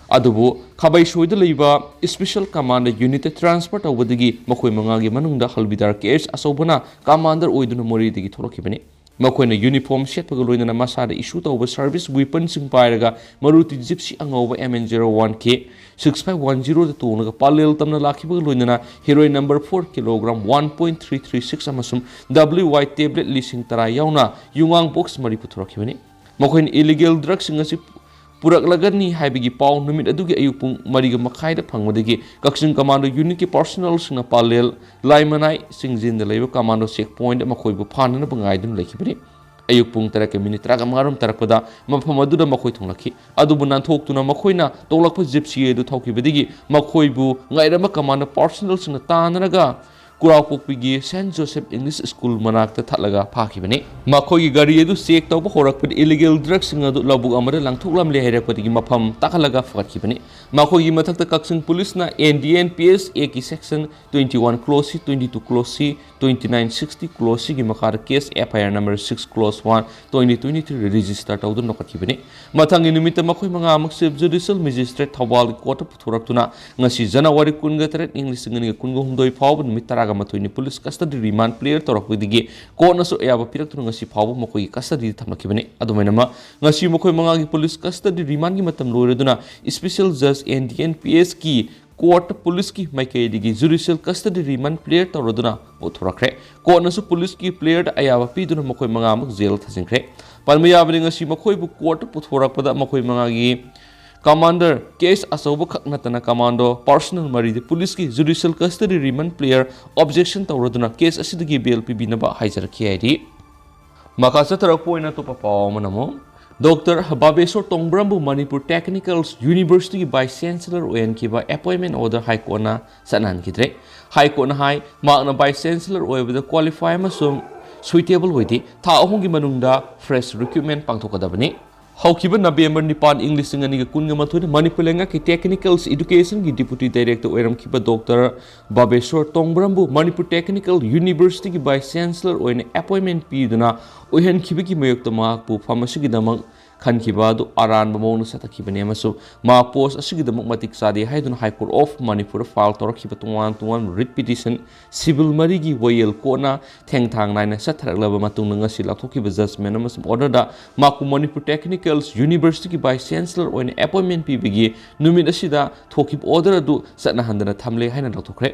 ꯑꯗꯨꯕꯨ ꯈꯥꯕꯩꯁꯣꯏꯗ ꯂꯩꯕ ꯏꯁꯄꯤꯁꯦꯜ ꯀꯃꯥꯟꯗ ꯌꯨꯅꯤꯠꯇ ꯇ꯭ꯔꯥꯟꯁꯐꯔ ꯇꯧꯕꯗꯒꯤ ꯃꯈꯣꯏ ꯃꯉꯥꯒꯤ ꯃꯅꯨꯡꯗ ꯍꯜꯕꯤꯗꯥꯔ ꯀꯦ ꯑꯦꯁ ꯑꯆꯧꯕꯅ ꯀꯃꯥꯟꯗꯔ ꯑꯣꯏꯗꯨꯅ ꯃꯣꯔꯦꯗꯒꯤ ꯊꯣꯛꯂꯛꯈꯤꯕꯅꯤ꯫ ꯃꯈꯣꯏꯅ ꯌꯨꯅꯤꯐꯣꯔꯝ ꯁꯦꯠꯄꯒ ꯂꯣꯏꯅꯅ ꯃꯁꯥꯗ ꯏꯁꯨ ꯇꯧꯕ ꯁꯥꯔꯚꯤꯁ ꯋꯤꯄꯟꯁꯤꯡ ꯄꯥꯏꯔꯒ ꯃꯔꯨꯇꯤ ꯖꯤꯞꯁꯤ ꯑꯉꯧꯕ M N zero one K six five one zero ꯗ ꯇꯣꯡꯂꯒ ꯄꯥꯂꯦꯜ ꯇꯝꯅ ꯂꯥꯛꯈꯤꯕꯒ ꯂꯣꯏꯅꯅ heroine number four kilogram one point three three six ꯑꯃꯁꯨꯡ W Y tablet ꯂꯤꯁꯤꯡ ꯇꯔꯥ ꯌꯥꯎꯅ ꯌꯨꯉꯥꯡ ꯕꯣꯛꯁ ꯃꯔꯤ ꯄꯨꯊꯣꯔꯛꯈꯤꯕꯅꯤ꯫ ꯃꯈꯣꯏꯅ ꯏꯂꯤꯒꯦꯜ ꯗ꯭ꯔꯒꯁꯤꯡ ꯑꯁꯤ ꯄꯨꯔꯛꯂꯒꯅꯤ ꯍꯥꯏꯕꯒꯤ ꯄꯥꯎ ꯅꯨꯃꯤꯠ ꯑꯗꯨꯒꯤ ꯑꯌꯨꯛ ꯄꯨꯡ ꯃꯔꯤꯒ ꯃꯈꯥꯏꯗ ꯐꯪꯕꯗꯒꯤ ꯀꯛꯆꯤꯡ ꯀꯃꯥꯟꯗꯣ ꯌꯨꯅꯤꯠꯀꯤ ꯄꯥꯔꯁꯣꯅꯦꯜꯁꯤꯡꯅ ꯄꯥꯂꯦꯜ, ꯂꯥꯏꯃꯅꯥꯏ ꯆꯤꯡꯖꯤꯟꯗ ꯂꯩꯕ ꯀꯃꯥꯟꯗꯣ ꯆꯦꯛ ꯄꯣꯏꯟꯠ ꯃꯈꯣꯏꯕꯨ ꯐꯥꯅꯅꯕ ꯉꯥꯏꯗꯨꯅ ꯂꯩꯈꯤꯕꯅꯤ꯫ ꯑꯌꯨꯛ ꯄꯨꯡ ꯇꯔꯦꯠꯀ ꯃꯤꯅꯤꯠ ꯇꯔꯥꯃꯉꯥ ꯔꯣꯝ ꯇꯥꯔꯛꯄꯗ ꯃꯐꯝ ꯑꯗꯨꯗ ꯃꯈꯣꯏ ꯊꯨꯡꯂꯛꯈꯤ꯫ ꯑꯗꯨꯕꯨ ꯅꯥꯟꯊꯣꯛꯇꯨꯅ ꯃꯈꯣꯏꯅ ꯇꯣꯡꯂꯛꯄ ꯖꯤꯞꯁꯤ ꯑꯗꯨ ꯊꯧꯈꯤꯕꯗꯒꯤ ꯃꯈꯣꯏꯕꯨ ꯉꯥꯏꯔꯝꯕ ꯀꯃꯥꯟꯗꯣ ꯄꯥꯔꯁꯣꯅꯦꯜꯁꯤꯡꯅ ꯇꯥꯟꯅꯔꯒ ꯀꯨꯔꯥꯎꯄꯣꯛꯄꯤꯒꯤ ꯁꯦꯟꯠ ꯖꯣꯁꯦꯐ ꯏꯪꯂꯤꯁ ꯁ꯭ꯀꯨꯜ ꯃꯅꯥꯛꯇ ꯊꯠꯂꯒ ꯐꯥꯈꯤꯕꯅꯤ꯫ ꯃꯈꯣꯏꯒꯤ ꯒꯥꯔꯤ ꯑꯗꯨ ꯆꯦꯛ ꯇꯧꯕ ꯍꯧꯔꯛꯄꯗ ꯏꯂꯤꯒꯦꯜ ꯗ꯭ꯔꯒꯁꯤꯡ ꯑꯗꯨ ꯂꯧꯕꯨꯛ ꯑꯃꯗ ꯂꯪꯊꯣꯛꯂꯝꯂꯦ ꯍꯥꯏꯔꯛꯄꯗꯒꯤ ꯃꯐꯝ ꯇꯥꯛꯍꯜꯂꯒ ꯐꯒꯠꯈꯤꯕꯅꯤ꯫ ꯃꯈꯣꯏꯒꯤ ꯃꯊꯛꯇ ꯀꯛꯆꯤꯡ ꯄꯨꯂꯤꯁꯅ N D N P S Act ꯀꯤ section twenty one clause C, twenty two clause C, twenty nine sixty clause C ꯒꯤ ꯃꯈꯥꯗ case F I R number six clause one twenty twenty three register ꯇꯧꯗꯨꯅ ꯂꯧꯈꯠꯈꯤꯕꯅꯤ꯫ ꯃꯊꯪꯒꯤ ꯅꯨꯃꯤꯠꯇ ꯃꯈꯣꯏ ꯃꯉꯥꯃꯛ Chief Judicial Magistrate ꯊꯧꯕꯥꯜꯒꯤ ꯀꯣꯔꯠꯇ ꯄꯨꯊꯣꯔꯛꯇꯨꯅ ꯉꯁꯤ ꯖꯅꯋꯥꯔꯤ ꯀꯨꯟꯒ ꯇꯔꯦꯠ, ꯏꯪ ꯂꯤꯁꯤꯡ ꯑꯅꯤꯒ ꯀꯨꯟꯒ ꯍꯨꯝꯗꯣꯏ ꯐꯥꯎꯕ ꯅꯨꯃꯤꯠ ꯇꯔꯥꯒ ꯃꯥꯊꯣꯏꯅꯤ police custody remand clear ꯇꯧꯔꯛꯄꯗꯒꯤ ꯀꯣꯔꯠꯅꯁꯨ ꯑꯌꯥꯕ ꯄꯤꯔꯛꯇꯨꯅ ꯉꯁꯤ ꯐꯥꯎꯕ ꯃꯈꯣꯏꯒꯤ custody ꯗ ꯊꯝꯂꯛꯈꯤꯕꯅꯤ꯫ ꯑꯗꯨꯃꯥꯏꯅꯃꯛ, ꯉꯁꯤ ꯃꯈꯣꯏ ꯃꯉꯥꯒꯤ police custody remand ꯒꯤ ꯃꯇꯝ ꯂꯣꯏꯔꯗꯨꯅ special judge N D N P S ꯀꯤ ꯀꯣꯔꯠꯇ ꯄꯨꯂꯤꯁꯀꯤ ꯃꯥꯏꯀꯩꯗꯒꯤ judicial custody remand clear ꯇꯧꯔꯗꯨꯅ ꯄꯨꯊꯣꯔꯛꯈ꯭ꯔꯦ꯫ ꯀꯣꯔꯠꯅꯁꯨ ꯄꯨꯂꯤꯁꯀꯤ clear ꯗ ꯑꯌꯥꯕ ꯄꯤꯗꯨꯅ ꯃꯈꯣꯏ ꯃꯉꯥꯃꯛ ꯖꯦꯜ ꯊꯥꯖꯤꯟꯈ꯭ꯔꯦ꯫ ꯄꯟꯕ ꯌꯥꯕꯗꯤ, ꯉꯁꯤ ꯃꯈꯣꯏꯕꯨ ꯀꯣꯔꯠꯇ ꯄꯨꯊꯣꯔꯛꯄꯗ ꯃꯈꯣꯏ ꯃꯉꯥꯒꯤ ꯀꯃꯥꯟꯗꯔ ꯀꯦ ꯑꯦꯁ ꯑꯆꯧꯕ ꯈꯛ ꯅꯠꯇꯅ ꯀꯃꯥꯟꯗꯣ ꯄꯥꯔꯁꯣꯅꯦꯜ ꯃꯔꯤꯗꯤ ꯄꯨꯂꯤꯁꯀꯤ judicial custody remand clear objection ꯇꯧꯔꯗꯨꯅ case ꯑꯁꯤꯗꯒꯤ bail ꯄꯤꯕꯤꯅꯕ ꯍꯥꯏꯖꯔꯛꯈꯤ ꯍꯥꯏꯔꯤ꯫ ꯃꯈꯥ ꯆꯠꯊꯔꯛꯄ ꯑꯣꯏꯅ ꯑꯇꯣꯞꯄ ꯄꯥꯎ ꯑꯃꯅ ꯑꯃꯨꯛ, ꯗꯣꯛꯇꯔ ꯕꯥꯕꯦꯁꯣꯔ ꯇꯣꯡꯕ꯭ꯔꯝꯕꯨ ꯃꯅꯤꯄꯨꯔ Technical University ꯒꯤ Vice Chancellor ꯑꯣꯏꯍꯟꯈꯤꯕ appointment order High Court ꯅ ꯆꯠꯅꯍꯟꯈꯤꯗ꯭ꯔꯦ꯫ High Court ꯅ ꯍꯥꯏ, ꯃꯍꯥꯛꯅ Vice Chancellor ꯑꯣꯏꯕꯗ qualify ꯑꯃꯁꯨꯡ suitable ꯑꯣꯏꯗꯦ, ꯊꯥ ꯑꯍꯨꯝꯒꯤ ꯃꯅꯨꯡꯗ fresh recruitment ꯄꯥꯡꯊꯣꯛꯀꯗꯕꯅꯤ꯫ ꯍꯧꯈꯤꯕ ꯅꯕꯦꯝꯕꯔ ꯅꯤꯄꯥꯟ, ꯏꯪ ꯂꯤꯁꯤꯡ ꯑꯅꯤꯒ ꯀꯨꯟꯒ ꯃꯥꯊꯣꯏꯗ ꯃꯅꯤꯄꯨꯔ ꯂꯩꯉꯥꯛꯀꯤ Technicals Educationꯒꯤ Deputy Director ꯑꯣꯏꯔꯝꯈꯤꯕ Doctor ꯕꯥꯕꯦꯁꯣꯔ ꯇꯣꯡꯕ꯭ꯔꯝꯕꯨ Manipur Technical Universityꯒꯤ Vice Chancellor ꯑꯣꯏꯅ appointment ꯄꯤꯗꯨꯅ ꯑꯣꯏꯍꯟꯈꯤꯕꯒꯤ ꯃꯥꯌꯣꯛꯇ ꯃꯍꯥꯛꯄꯨ ꯐꯝ ꯑꯁꯤꯒꯤꯗꯃꯛ ꯈꯟꯈꯤꯕ ꯑꯗꯨ ꯑꯔꯥꯟꯕ ꯃꯑꯣꯡꯗ ꯆꯠꯊꯈꯤꯕꯅꯤ ꯑꯃꯁꯨꯡ ꯃꯍꯥꯛ post ꯑꯁꯤꯒꯤꯗꯃꯛ ꯃꯇꯤꯛ ꯆꯥꯗꯦ ꯍꯥꯏꯗꯨꯅ High Court of ꯃꯅꯤꯄꯨꯔꯗ file ꯇꯧꯔꯛꯈꯤꯕ ꯇꯣꯉꯥꯟ ꯇꯣꯉꯥꯟꯕ writ petition civil ꯃꯔꯤꯒꯤ ꯋꯥꯌꯦꯜ ꯀꯣꯟꯅ ꯊꯦꯡꯊꯥꯡ ꯅꯥꯏꯅ ꯆꯠꯊꯔꯛꯂꯕ ꯃꯇꯨꯡꯗ ꯉꯁꯤ ꯂꯥꯎꯊꯣꯛꯈꯤꯕ judgment ꯑꯃꯁꯨꯡ orderꯗ ꯃꯍꯥꯛꯄꯨ ꯃꯅꯤꯄꯨꯔ Technicals Universityꯒꯤ Vice Chancellor ꯑꯣꯏꯅ appointment ꯄꯤꯕꯒꯤ ꯅꯨꯃꯤꯠ ꯑꯁꯤꯗ ꯊꯣꯛꯈꯤꯕ order ꯑꯗꯨ ꯆꯠꯅꯍꯟꯗꯅ ꯊꯝꯂꯦ ꯍꯥꯏꯅ ꯂꯥꯎꯊꯣꯛꯈ꯭ꯔꯦ꯫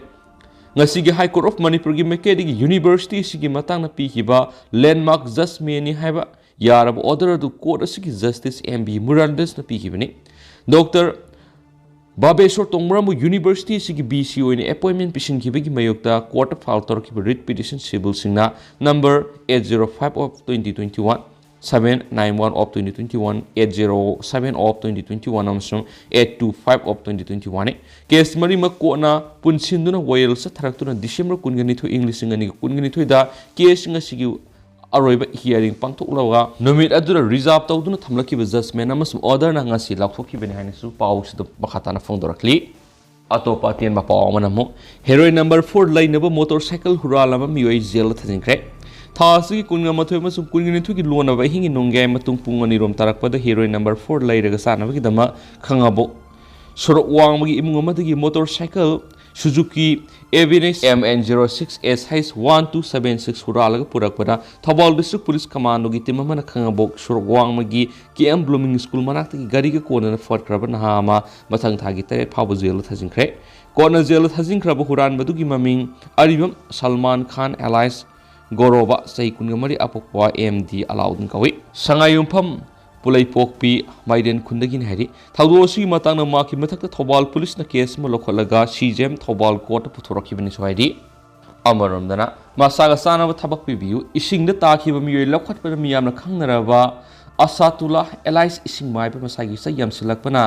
ꯉꯁꯤꯒꯤ High Court of ꯃꯅꯤꯄꯨꯔꯒꯤ ꯃꯥꯏꯀꯩꯗꯒꯤ university ꯑꯁꯤꯒꯤ ꯃꯇꯥꯡꯗ ꯄꯤꯈꯤꯕ landmark judgmentꯅꯤ ꯍꯥꯏꯕ ꯌꯥꯔꯕ order ꯑꯗꯨ court ꯑꯁꯤꯒꯤ Justice M B ꯃꯨꯔꯥꯟꯗꯁꯅ ꯄꯤꯈꯤꯕꯅꯤ꯫ Doctor ꯕꯥꯕꯦꯁꯣꯔ ꯇꯣꯡꯕ꯭ꯔꯝꯕꯨ university ꯑꯁꯤꯒꯤ V C ꯑꯣꯏꯅ appointment ꯄꯤꯁꯤꯟꯈꯤꯕꯒꯤ ꯃꯥꯌꯣꯛꯇ courtꯇ file ꯇꯧꯔꯛꯈꯤꯕ writ petition civilꯁꯤꯡꯅ number eight zero five of twenty twenty-one, seven nine one of twenty twenty-one, eight zero seven of twenty twenty-one ꯑꯃꯁꯨꯡ eight two five of twenty twenty-one ꯅꯤ꯫ Case ꯃꯔꯤꯃꯛ courtꯅ ꯄꯨꯟꯁꯤꯟꯗꯨꯅ ꯋꯥꯌꯦꯜ ꯆꯠꯊꯔꯛꯇꯨꯅ December ꯀꯨꯟꯒ ꯅꯤꯊꯣꯏ, ꯏꯪ ꯂꯤꯁꯤꯡ ꯑꯅꯤꯒ ꯀꯨꯟꯒ ꯅꯤꯊꯣꯏꯗ case ꯉꯁꯤꯒꯤ ꯑꯔꯣꯏꯕ hearing ꯄꯥꯡꯊꯣꯛꯂꯒ ꯅꯨꯃꯤꯠ ꯑꯗꯨꯗ reserve ꯇꯧꯗꯨꯅ ꯊꯝꯂꯛꯈꯤꯕ judgment ꯑꯃꯁꯨꯡ orderꯅ ꯉꯁꯤ ꯂꯥꯎꯊꯣꯛꯈꯤꯕꯅꯤ ꯍꯥꯏꯅꯁꯨ ꯄꯥꯎꯁꯤꯗ ꯃꯈꯥ ꯇꯥꯅ ꯐꯣꯡꯗꯣꯔꯛꯂꯤ꯫ ꯑꯇꯣꯞꯄ ꯑꯇꯦꯟꯕ ꯄꯥꯎ ꯑꯃꯅ ꯑꯃꯨꯛ heroin number four ꯂꯩꯅꯕ motorcycle ꯍꯨꯔꯥꯜꯂꯕ ꯃꯤꯑꯣꯏ jailꯗ ꯊꯥꯖꯤꯟꯈ꯭ꯔꯦ꯫ ꯊꯥ ꯑꯁꯤꯒꯤ ꯀꯨꯟꯒ ꯃꯥꯊꯣꯏ ꯑꯃꯁꯨꯡ ꯀꯨꯟꯒ ꯅꯤꯊꯣꯏꯒꯤ ꯂꯣꯟꯅꯕ ꯑꯍꯤꯡꯒꯤ ꯅꯣꯡꯌꯥꯏ ꯃꯇꯨꯡ ꯄꯨꯡ ꯑꯅꯤꯔꯣꯝ ꯇꯥꯔꯛꯄꯗ heroin number four ꯂꯩꯔꯒ ꯆꯥꯅꯕꯒꯤꯗꯃꯛ ꯈꯥꯉꯕꯣꯛ ꯁꯣꯔꯣꯛ ꯋꯥꯡꯃꯒꯤ ꯏꯃꯨꯡ ꯑꯃꯗꯒꯤ motorcycle Suzuki Avenis M N zero six S H one two seven six ꯍꯨꯔꯥꯜꯂꯒ ꯄꯨꯔꯛꯄꯗ ꯊꯧꯕꯥꯜ District Police Commandoꯒꯤ team ꯑꯃꯅ ꯈꯥꯉꯕꯣꯛ ꯁꯣꯔꯣꯛ ꯋꯥꯡꯃꯒꯤ K M Blooming School ꯃꯅꯥꯛꯇꯒꯤ ꯒꯥꯔꯤꯒ ꯀꯣꯟꯅꯅ ꯐꯠꯈ꯭ꯔꯕ ꯅꯍꯥ ꯑꯃ ꯃꯊꯪ ꯊꯥꯒꯤ ꯇꯔꯦꯠ ꯐꯥꯎꯕ jailꯗ ꯊꯥꯖꯤꯟꯈ꯭ꯔꯦ꯫ ꯀꯣꯟꯅ jailꯗ ꯊꯥꯖꯤꯟꯈ꯭ꯔꯕ ꯍꯨꯔꯥꯟꯕꯗꯨꯒꯤ ꯃꯃꯤꯡ ꯑꯔꯤꯕꯝ ꯁꯜꯃꯥꯟ ꯈꯥꯟ alias ꯒꯣꯔꯣꯕ, ꯆꯍꯤ ꯀꯨꯟꯒ ꯃꯔꯤ, ꯑꯄꯣꯛꯄ M D ꯑꯂꯥꯎꯗꯤꯟ ꯀꯧꯏ꯫ ꯁꯉꯥꯏꯌꯨꯝꯐꯝ ꯄꯨꯂꯩꯄꯣꯛꯄꯤ ꯃꯥꯏꯔꯦꯟ ꯈꯨꯟꯗꯒꯤꯅꯤ ꯍꯥꯏꯔꯤ꯫ ꯊꯧꯗꯣꯛ ꯑꯁꯤꯒꯤ ꯃꯇꯥꯡꯗ ꯃꯍꯥꯛꯀꯤ ꯃꯊꯛꯇ ꯊꯧꯕꯥꯜ policeꯅ case ꯑꯃ ꯂꯧꯈꯠꯂꯒ ꯁꯤꯖꯦꯝ ꯊꯧꯕꯥꯜ courtꯇ ꯄꯨꯊꯣꯔꯛꯈꯤꯕꯅꯤꯁꯨ ꯍꯥꯏꯔꯤ꯫ ꯑꯃꯔꯣꯝꯗꯅ ꯃꯁꯥꯒ ꯆꯥꯟꯅꯕ ꯊꯕꯛ ꯄꯤꯕꯤꯌꯨ, ꯏꯁꯤꯡꯗ ꯇꯥꯈꯤꯕ ꯃꯤꯑꯣꯏ ꯂꯧꯈꯠꯄꯗ ꯃꯤꯌꯥꯝꯅ ꯈꯪꯅꯔꯕ ꯑꯁꯥꯇꯨꯂꯥ alias ꯏꯁꯤꯡ ꯃꯥꯏꯕ ꯃꯁꯥꯒꯤ ꯆꯩ ꯌꯥꯝꯁꯤꯜꯂꯛꯄꯅ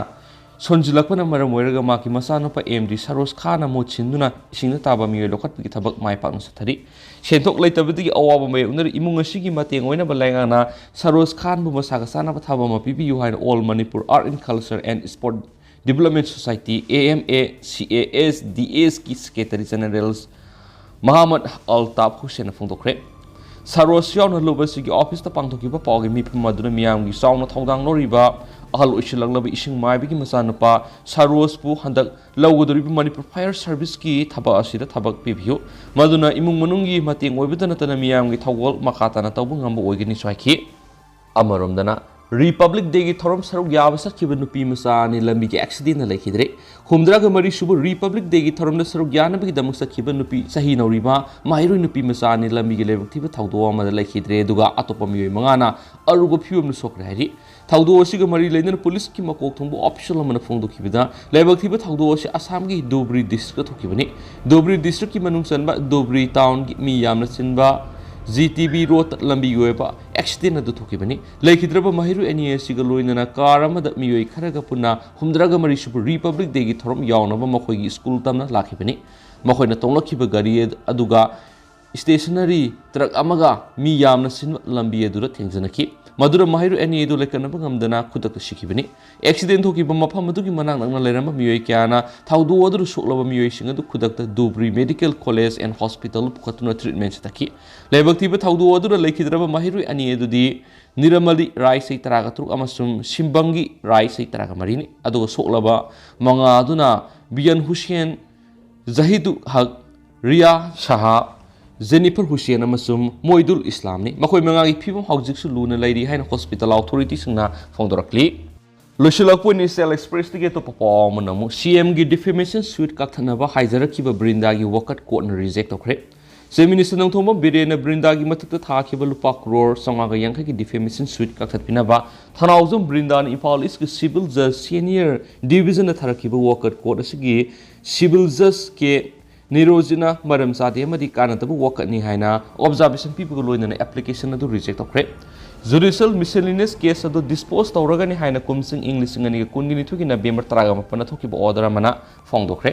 ꯁꯣꯟꯖꯤꯜꯂꯛꯄꯅ ꯃꯔꯝ ꯑꯣꯏꯔꯒ ꯃꯍꯥꯛꯀꯤ ꯃꯆꯥꯅꯨꯄꯥ ꯑꯦꯝ ꯗꯤ ꯁꯔꯣꯖ ꯈꯥꯟꯅ ꯃꯍꯨꯠ ꯁꯤꯟꯗꯨꯅ ꯏꯁꯤꯡꯗ ꯇꯥꯕ ꯃꯤꯑꯣꯏ ꯂꯧꯈꯠꯄꯒꯤ ꯊꯕꯛ ꯃꯥꯏ ꯄꯥꯛꯅ ꯆꯠꯊꯔꯤ꯫ ꯁꯦꯟꯊꯣꯛ ꯂꯩꯇꯕꯗꯒꯤ ꯑꯋꯥꯕ ꯃꯥꯌꯣꯛꯅꯔꯤ ꯏꯃꯨꯡ ꯑꯁꯤꯒꯤ ꯃꯇꯦꯡ ꯑꯣꯏꯅꯕ ꯂꯩꯉꯥꯛꯅ ꯁꯔꯣꯖ ꯈꯥꯟꯕꯨ ꯃꯁꯥꯒ ꯆꯥꯟꯅꯕ ꯊꯕꯛ ꯑꯃ ꯄꯤꯕꯤꯌꯨ ꯍꯥꯏꯅ All Manipur Art and Culture and Sport Development Society, A M A C A S D S ꯀꯤ Secretary General ꯃꯍꯃꯗ ꯑꯜꯇꯥꯐ ꯍꯨꯁꯦꯟꯅ ꯐꯣꯡꯗꯣꯛꯈ꯭ꯔꯦ꯫ ꯁꯔꯣꯖ ꯌꯥꯎꯅ ꯂꯨꯞ ꯑꯁꯤꯒꯤ ꯑꯣꯐꯤꯁꯇ ꯄꯥꯡꯊꯣꯛꯈꯤꯕ ꯄꯥꯎꯒꯤ ꯃꯤꯐꯝ ꯑꯗꯨꯅ ꯃꯤꯌꯥꯝꯒꯤ ꯆꯥꯎꯅ ꯊꯧꯗꯥꯡ ꯂꯧꯔꯤꯕ ꯑꯍꯜ ꯑꯣꯏꯁꯤꯜꯂꯛꯂꯕ ꯏꯁꯤꯡ ꯃꯥꯏꯕꯒꯤ ꯃꯆꯥꯅꯨꯄꯥ ꯁꯔꯣꯖꯄꯨ ꯍꯟꯗꯛ ꯂꯧꯒꯗꯧꯔꯤꯕ ꯃꯅꯤꯄꯨꯔ ꯐꯥꯌꯔ ꯁꯔꯚꯤꯁꯀꯤ ꯊꯕꯛ ꯑꯁꯤꯗ ꯊꯕꯛ ꯄꯤꯕꯤꯌꯨ, ꯃꯗꯨꯅ ꯏꯃꯨꯡ ꯃꯅꯨꯡꯒꯤ ꯃꯇꯦꯡ ꯑꯣꯏꯕꯇ ꯅꯠꯇꯅ ꯃꯤꯌꯥꯝꯒꯤ ꯊꯧꯒꯜ ꯃꯈꯥ ꯇꯥꯅ ꯇꯧꯕ ꯉꯝꯕ ꯑꯣꯏꯒꯅꯤꯁꯨ ꯍꯥꯏꯈꯤ꯫ ꯑꯃꯔꯣꯝꯗꯅ, ꯔꯤꯄꯕ꯭ꯂꯤꯛ ꯗꯦꯒꯤ ꯊꯧꯔꯝ ꯁꯔꯨꯛ ꯌꯥꯕ ꯆꯠꯈꯤꯕ ꯅꯨꯄꯤ ꯃꯆꯥ ꯑꯅꯤ ꯂꯝꯕꯤꯒꯤ ꯑꯦꯛꯁꯤꯗꯦꯟꯗ ꯂꯩꯈꯤꯗ꯭ꯔꯦ꯫ ꯍꯨꯝꯗ꯭ꯔꯥꯒ ꯃꯔꯤ ꯁꯨꯕ ꯔꯤꯄꯕ꯭ꯂꯤꯛ ꯗꯦꯒꯤ ꯊꯧꯔꯝꯗ ꯁꯔꯨꯛ ꯌꯥꯅꯕꯒꯤꯗꯃꯛ ꯆꯠꯈꯤꯕ ꯅꯨꯄꯤ ꯆꯍꯤ ꯅꯧꯔꯤꯕ ꯃꯍꯩꯔꯣꯏ ꯅꯨꯄꯤ ꯃꯆꯥ ꯑꯅꯤ ꯂꯝꯕꯤꯒꯤ ꯂꯥꯏꯕꯛ ꯊꯤꯕ ꯊꯧꯗꯣꯛ ꯑꯃꯗ ꯂꯩꯈꯤꯗ꯭ꯔꯦ, ꯑꯗꯨꯒ ꯑꯇꯣꯞꯄ ꯃꯤꯑꯣꯏ ꯃꯉꯥꯅ ꯑꯔꯨꯕ ꯐꯤꯕꯝꯗ ꯁꯣꯛꯈ꯭ꯔꯦ ꯍꯥꯏꯔꯤ꯫ ꯊꯧꯗꯣꯛ ꯑꯁꯤꯒ ꯃꯔꯤ ꯂꯩꯅꯅ ꯄꯨꯂꯤꯁꯀꯤ ꯃꯀꯣꯛ ꯊꯣꯡꯕ ꯑꯣꯐꯤꯁꯤꯌꯦꯜ ꯑꯃꯅ ꯐꯣꯡꯗꯣꯛꯈꯤꯕꯗ, ꯂꯥꯏꯕꯛ ꯊꯤꯕ ꯊꯧꯗꯣꯛ ꯑꯁꯤ ꯑꯁꯥꯝꯒꯤ ꯙꯨꯕ꯭ꯔꯤ ꯗꯤꯁꯇ꯭ꯔꯤꯛꯇ ꯊꯣꯛꯈꯤꯕꯅꯤ꯫ ꯙꯨꯕ꯭ꯔꯤ ꯗꯤꯁꯇ꯭ꯔꯤꯛꯀꯤ ꯃꯅꯨꯡ ꯆꯟꯕ ꯙꯨꯕ꯭ꯔꯤ ꯇꯥꯎꯟꯒꯤ ꯃꯤ ꯌꯥꯝꯅ ꯆꯤꯟꯕ ꯖꯤ ꯇꯤ ꯕꯤ ꯔꯣꯗꯇ ꯂꯝꯕꯤꯒꯤ ꯑꯣꯏꯕ ꯑꯦꯛꯁꯤꯗꯦꯟ ꯑꯗꯨ ꯊꯣꯛꯈꯤꯕꯅꯤ꯫ ꯂꯩꯈꯤꯗ꯭ꯔꯕ ꯃꯍꯩꯔꯣꯏ ꯑꯅꯤ ꯑꯁꯤꯒ ꯂꯣꯏꯅꯅ ꯀꯥꯔ ꯑꯃꯗ ꯃꯤꯑꯣꯏ ꯈꯔꯒ ꯄꯨꯟꯅ ꯍꯨꯝꯗ꯭ꯔꯥꯒ ꯃꯔꯤ ꯁꯨꯕ ꯔꯤꯄꯕ꯭ꯂꯤꯛ ꯗꯦꯒꯤ ꯊꯧꯔꯝ ꯌꯥꯎꯅꯕ ꯃꯈꯣꯏꯒꯤ ꯁ꯭ꯀꯨꯜ ꯇꯝꯅ ꯂꯥꯛꯈꯤꯕꯅꯤ꯫ ꯃꯈꯣꯏꯅ ꯇꯣꯡꯂꯛꯈꯤꯕ ꯒꯥꯔꯤ ꯑꯗꯨꯒ ꯁ꯭ꯇꯦꯁꯅꯔꯤ ꯇ꯭ꯔꯛ ꯑꯃꯒ ꯃꯤ ꯌꯥꯝꯅ ꯆꯤꯟꯕ ꯂꯝꯕꯤ ꯑꯗꯨꯗ ꯊꯦꯡꯖꯤꯟꯅꯈꯤ꯫ ꯃꯗꯨꯗ ꯃꯍꯩꯔꯣꯏ ꯑꯅꯤ ꯑꯗꯨ ꯂꯩꯀꯠꯅꯕ ꯉꯝꯗꯅ ꯈꯨꯗꯛꯇ ꯁꯤꯈꯤꯕꯅꯤ꯫ ꯑꯦꯛꯁꯤꯗꯦꯟ ꯊꯣꯛꯈꯤꯕ ꯃꯐꯝ ꯑꯗꯨꯒꯤ ꯃꯅꯥꯛ ꯅꯛꯅ ꯂꯩꯔꯝꯕ ꯃꯤꯑꯣꯏ ꯀꯌꯥꯅ ꯊꯧꯗꯣꯛ ꯑꯗꯨꯗ ꯁꯣꯛꯂꯕ ꯃꯤꯑꯣꯏꯁꯤꯡ ꯑꯗꯨ ꯈꯨꯗꯛꯇ ꯙꯨꯕ꯭ꯔꯤ ꯃꯦꯗꯤꯀꯦꯜ ꯀꯣꯂꯦꯖ ꯑꯦꯟ ꯍꯣꯁꯄꯤꯇꯥꯜꯗ ꯄꯨꯈꯠꯇꯨꯅ ꯇ꯭ꯔꯤꯠꯃꯦꯟ ꯆꯠꯊꯈꯤ꯫ ꯂꯥꯏꯕꯛ ꯊꯤꯕ ꯊꯧꯗꯣꯛ ꯑꯗꯨꯗ ꯂꯩꯈꯤꯗ꯭ꯔꯕ ꯃꯍꯩꯔꯣꯏ ꯑꯅꯤ ꯑꯗꯨꯗꯤ ꯅꯤꯔꯃꯂꯤ ꯔꯥꯏ, ꯆꯍꯤ ꯇꯔꯥꯒ ꯇꯔꯨꯛ, ꯑꯃꯁꯨꯡ ꯁꯤꯝꯕꯪꯒꯤ ꯔꯥꯏ, ꯆꯍꯤ ꯇꯔꯥꯒ ꯃꯔꯤꯅꯤ꯫ ꯑꯗꯨꯒ ꯁꯣꯛꯂꯕ ꯃꯉꯥ ꯑꯗꯨꯅ ꯕꯤꯌꯟ ꯍꯨꯁꯦꯟ, ꯖꯍꯤꯗꯨ ꯍꯛ, ꯔꯤꯌꯥ ꯁꯍꯥ, ꯖꯦꯅꯤꯐꯔ ꯍꯨꯁꯦꯟ ꯑꯃꯁꯨꯡ ꯃꯣꯏꯗꯨꯜ ꯏꯁꯂꯥꯝꯅꯤ꯫ ꯃꯈꯣꯏ ꯃꯉꯥꯒꯤ ꯐꯤꯕꯝ ꯍꯧꯖꯤꯛꯁꯨ ꯂꯨꯅ ꯂꯩꯔꯤ ꯍꯥꯏꯅ ꯍꯣꯁꯄꯤꯇꯥꯜ ꯑꯣꯊꯣꯔꯤꯇꯤꯁꯤꯡꯅ ꯐꯣꯡꯗꯣꯔꯛꯂꯤ꯫ ꯂꯣꯏꯁꯤꯜꯂꯛꯄ ꯑꯣꯏꯅ ꯏꯆꯦꯜ ꯑꯦꯛꯁꯄ꯭ꯔꯦꯁꯇꯒꯤ ꯑꯇꯣꯞꯄ ꯄꯥꯎ ꯑꯃꯅ ꯑꯃꯨꯛ ꯁꯤ ꯑꯦꯝꯒꯤ ꯗꯤꯐꯦꯃꯦꯁꯟ ꯁ꯭ꯌꯨꯠ ꯀꯛꯊꯠꯅꯕ ꯍꯥꯏꯖꯔꯛꯈꯤꯕ ꯕ꯭ꯔꯤꯟꯗꯥꯒꯤ ꯋꯥꯀꯠ ꯀꯣꯔꯠꯅ ꯔꯤꯖꯦꯛ ꯇꯧꯈ꯭ꯔꯦ꯫ ꯆꯤꯐ ꯃꯤꯅꯤꯁꯇꯔ ꯅꯣꯡꯊꯣꯝꯕꯝ ꯕꯤꯔꯦꯟꯅ ꯕ꯭ꯔꯤꯟꯗꯥꯒꯤ ꯃꯊꯛꯇ ꯊꯥꯈꯤꯕ ꯂꯨꯄꯥ ꯀ꯭ꯔꯣꯔ ꯆꯥꯝꯃꯉꯥꯒ ꯌꯥꯡꯈꯩꯒꯤ ꯗꯤꯐꯦꯃꯦꯁꯟ ꯁ꯭ꯌꯨꯠ ꯀꯛꯊꯠꯄꯤꯅꯕ ꯊꯅꯥꯎꯖꯝ ꯕ꯭ꯔꯤꯟꯗꯥꯅ ꯏꯝꯐꯥꯜ ꯏꯁꯀꯤ ꯁꯤꯚꯤꯜ ꯖꯖ ꯁꯦꯅꯤꯌꯔ ꯗꯤꯕꯤꯖꯟꯗ ꯊꯥꯔꯛꯈꯤꯕ ꯋꯥꯀꯠ ꯀꯣꯔꯠ ꯑꯁꯤꯒꯤ ꯁꯤꯚꯤꯜ ꯖꯖ ꯀꯦ ꯅꯤꯔꯣꯖꯤꯅ ꯃꯔꯝ ꯆꯥꯗꯦ ꯑꯃꯗꯤ ꯀꯥꯟꯅꯗꯕ ꯋꯥꯀꯠꯅꯤ ꯍꯥꯏꯅ ꯑꯣꯕꯖꯥꯔꯕꯦꯁꯟ ꯄꯤꯕꯒ ꯂꯣꯏꯅꯅ ꯑꯦꯄ꯭ꯂꯤꯀꯦꯁꯟ ꯑꯗꯨ ꯔꯤꯖꯦꯛ ꯇꯧꯈ꯭ꯔꯦ꯫ Judicial miscellaneous case ꯑꯗꯨ dispose ꯇꯧꯔꯒꯅꯤ ꯍꯥꯏꯅ ꯀꯨꯝꯁꯤꯡ ꯏꯪ ꯂꯤꯁꯤꯡ ꯑꯅꯤꯒ ꯀꯨꯟꯒꯤ ꯅꯤꯊꯣꯏꯒꯤ November ꯇꯔꯥꯃꯥꯄꯟꯗ ꯊꯣꯛꯈꯤꯕ order ꯑꯃꯅ ꯐꯣꯡꯗꯣꯛꯈ꯭ꯔꯦ꯫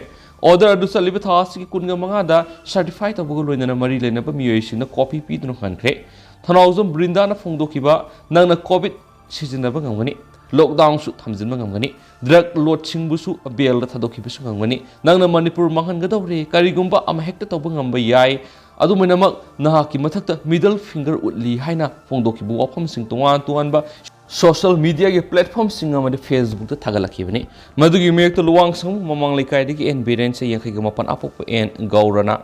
Order ꯑꯗꯨ ꯆꯠꯂꯤꯕ ꯊꯥ ꯑꯁꯤꯒꯤ ꯀꯨꯟꯃꯉꯥꯗ certify ꯇꯧꯕꯒ ꯂꯣꯏꯅꯅ ꯃꯔꯤ ꯂꯩꯅꯕ ꯃꯤꯑꯣꯏꯁꯤꯡꯅ copy ꯄꯤꯗꯨꯅ ꯍꯟꯈ꯭ꯔꯦ꯫ ꯊꯅꯥꯎꯖꯝ ꯕ꯭ꯔꯤꯟꯗꯥꯅ ꯐꯣꯡꯗꯣꯛꯈꯤꯕ, "ꯅꯪꯅ COVID ꯁꯤꯖꯤꯟꯅꯕ ꯉꯝꯒꯅꯤ, lockdownꯁꯨ ꯊꯝꯖꯤꯟꯕ ꯉꯝꯒꯅꯤ, drug lordꯁꯤꯡꯕꯨꯁꯨ bailꯗ ꯊꯥꯗꯣꯛꯈꯤꯕꯁꯨ ꯉꯝꯒꯅꯤ, ꯅꯪꯅ ꯃꯅꯤꯄꯨꯔ ꯃꯥꯡꯍꯟꯒꯗꯧꯔꯦ, ꯀꯔꯤꯒꯨꯝꯕ ꯑꯃꯍꯦꯛꯇ ꯇꯧꯕ ꯉꯝꯕ ꯌꯥꯏ, ꯑꯗꯨꯃꯥꯏꯅꯃꯛ ꯅꯍꯥꯛꯀꯤ ꯃꯊꯛꯇ middle finger ꯎꯠꯂꯤ" ꯍꯥꯏꯅ ꯐꯣꯡꯗꯣꯛꯈꯤꯕ ꯋꯥꯐꯝꯁꯤꯡ ꯇꯣꯉꯥꯟ ꯇꯣꯉꯥꯟꯕ social mediaꯒꯤ platformꯁꯤꯡ ꯑꯃꯗꯤ Facebookꯇ ꯊꯥꯒꯠꯂꯛꯈꯤꯕꯅꯤ꯫ ꯃꯗꯨꯒꯤ ꯃꯌꯦꯛꯇ ꯂꯨꯋꯥꯡꯁꯪ ꯃꯃꯥꯡ ꯂꯩꯀꯥꯏꯗꯒꯤ ꯑꯦꯟ ꯕꯤꯔꯦꯟꯁꯦ ꯌꯥꯡꯈꯩꯒ ꯃꯥꯄꯟ ꯑꯄꯣꯛꯄ ꯑꯦꯟ ꯒꯧꯔꯅ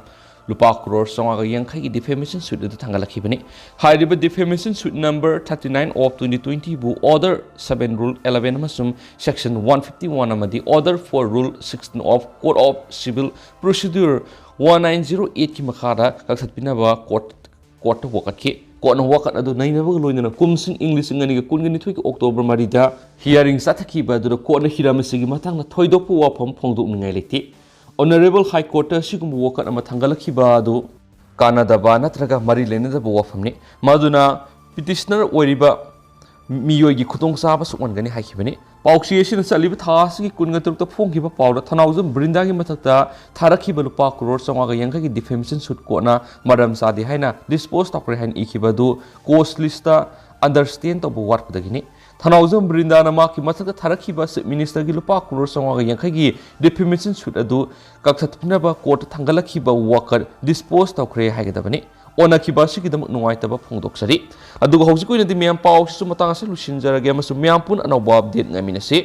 ꯂꯨꯄꯥ ꯀ꯭ꯔꯣꯔ ꯆꯥꯝꯃꯉꯥꯒ ꯌꯥꯡꯈꯩꯒꯤ defamation suit ꯑꯗꯨ ꯊꯥꯡꯒꯠꯂꯛꯈꯤꯕꯅꯤ꯫ ꯍꯥꯏꯔꯤꯕ defamation suit number thirty nine of twenty twentyꯕꯨ order seven rule eleven ꯑꯃꯁꯨꯡ section one fifty one ꯑꯃꯗꯤ order four rule sixteen of Code of Civil Procedure one nine zero eightꯀꯤ ꯃꯈꯥꯗ ꯀꯛꯊꯠꯄꯤꯅꯕ court courtꯇ ꯋꯥꯀꯠꯈꯤ꯫ Courtꯅ ꯋꯥꯀꯠ ꯑꯗꯨ ꯅꯩꯅꯕꯒ ꯂꯣꯏꯅꯅ ꯀꯨꯝꯁꯤꯡ ꯏꯪ ꯂꯤꯁꯤꯡ ꯑꯅꯤꯒ ꯀꯨꯟꯒ ꯅꯤꯊꯣꯏꯒꯤ October ꯃꯔꯤꯗ hearing ꯆꯠꯊꯈꯤꯕ ꯑꯗꯨꯗ courtꯅ ꯍꯤꯔꯝ ꯑꯁꯤꯒꯤ ꯃꯇꯥꯡꯗ ꯊꯣꯏꯗꯣꯛꯄ ꯋꯥꯐꯝ ꯐꯣꯡꯗꯣꯛꯅꯤꯡꯉꯥꯏ ꯂꯩꯇꯦ꯫ Honourable High Courtꯇ ꯑꯁꯤꯒꯨꯝꯕ ꯋꯥꯀꯠ ꯑꯃ ꯊꯥꯡꯒꯠꯂꯛꯈꯤꯕ ꯑꯗꯨ ꯀꯥꯟꯅꯗꯕ ꯅꯠꯇ꯭ꯔꯒ ꯃꯔꯤ ꯂꯩꯅꯗꯕ ꯋꯥꯐꯝꯅꯤ꯫ ꯃꯗꯨꯅ petitioner ꯑꯣꯏꯔꯤꯕ ꯃꯤꯑꯣꯏꯒꯤ ꯈꯨꯗꯣꯡꯆꯥꯕ ꯁꯣꯛꯍꯟꯒꯅꯤ ꯍꯥꯏꯈꯤꯕꯅꯤ꯫ ꯄꯥꯎꯆꯦ ꯑꯁꯤꯅ ꯆꯠꯂꯤꯕ ꯊꯥ ꯑꯁꯤꯒꯤ ꯀꯨꯟꯒ ꯇꯔꯨꯛꯇ ꯐꯣꯡꯈꯤꯕ ꯄꯥꯎꯗ ꯊꯅꯥꯎꯖꯝ ꯕ꯭ꯔꯤꯟꯗꯥꯒꯤ ꯃꯊꯛꯇ ꯊꯥꯔꯛꯈꯤꯕ ꯂꯨꯄꯥ ꯀ꯭ꯔꯣꯔ ꯆꯥꯝꯃꯉꯥꯒ ꯌꯥꯡꯈꯩꯒꯤ defamation suit courtꯅ ꯃꯔꯝ ꯆꯥꯗꯦ ꯍꯥꯏꯅ dispose ꯇꯧꯈ꯭ꯔꯦ ꯍꯥꯏꯅ ꯏꯈꯤꯕ ꯑꯗꯨ cause listꯇ understand ꯇꯧꯕ ꯋꯥꯠꯄꯗꯒꯤꯅꯤ꯫ ꯊꯅꯥꯎꯖꯝ ꯕ꯭ꯔꯤꯟꯗꯥꯅ ꯃꯍꯥꯛꯀꯤ ꯃꯊꯛꯇ ꯊꯥꯔꯛꯈꯤꯕ Chief Ministerꯒꯤ ꯂꯨꯄꯥ ꯀ꯭ꯔꯣꯔ ꯆꯥꯝꯃꯉꯥꯒ ꯌꯥꯡꯈꯩꯒꯤ defamation suit ꯑꯗꯨ ꯀꯛꯊꯠꯄꯤꯅꯕ courtꯇ ꯊꯥꯡꯒꯠꯂꯛꯈꯤꯕ ꯋꯥꯀꯠ dispose ꯇꯧꯈ꯭ꯔꯦ ꯍꯥꯏꯒꯗꯕꯅꯤ꯫ ꯑꯣꯟꯅꯈꯤꯕ ꯑꯁꯤꯒꯤꯗꯃꯛ ꯅꯨꯡꯉꯥꯏꯇꯕ ꯐꯣꯡꯗꯣꯛꯆꯔꯤ꯫ ꯑꯗꯨꯒ ꯍꯧꯖꯤꯛ ꯑꯣꯏꯅꯗꯤ ꯃꯌꯥꯝ ꯄꯥꯎ ꯑꯁꯤꯁꯨ ꯃꯇꯥꯡ ꯑꯁꯤꯗ ꯂꯣꯏꯁꯤꯟꯖꯔꯒꯦ ꯑꯃꯁꯨꯡ ꯃꯌꯥꯝ ꯄꯨꯟꯅ ꯑꯅꯧꯕ update ꯉꯥꯏꯃꯤꯟꯅꯁꯤ꯫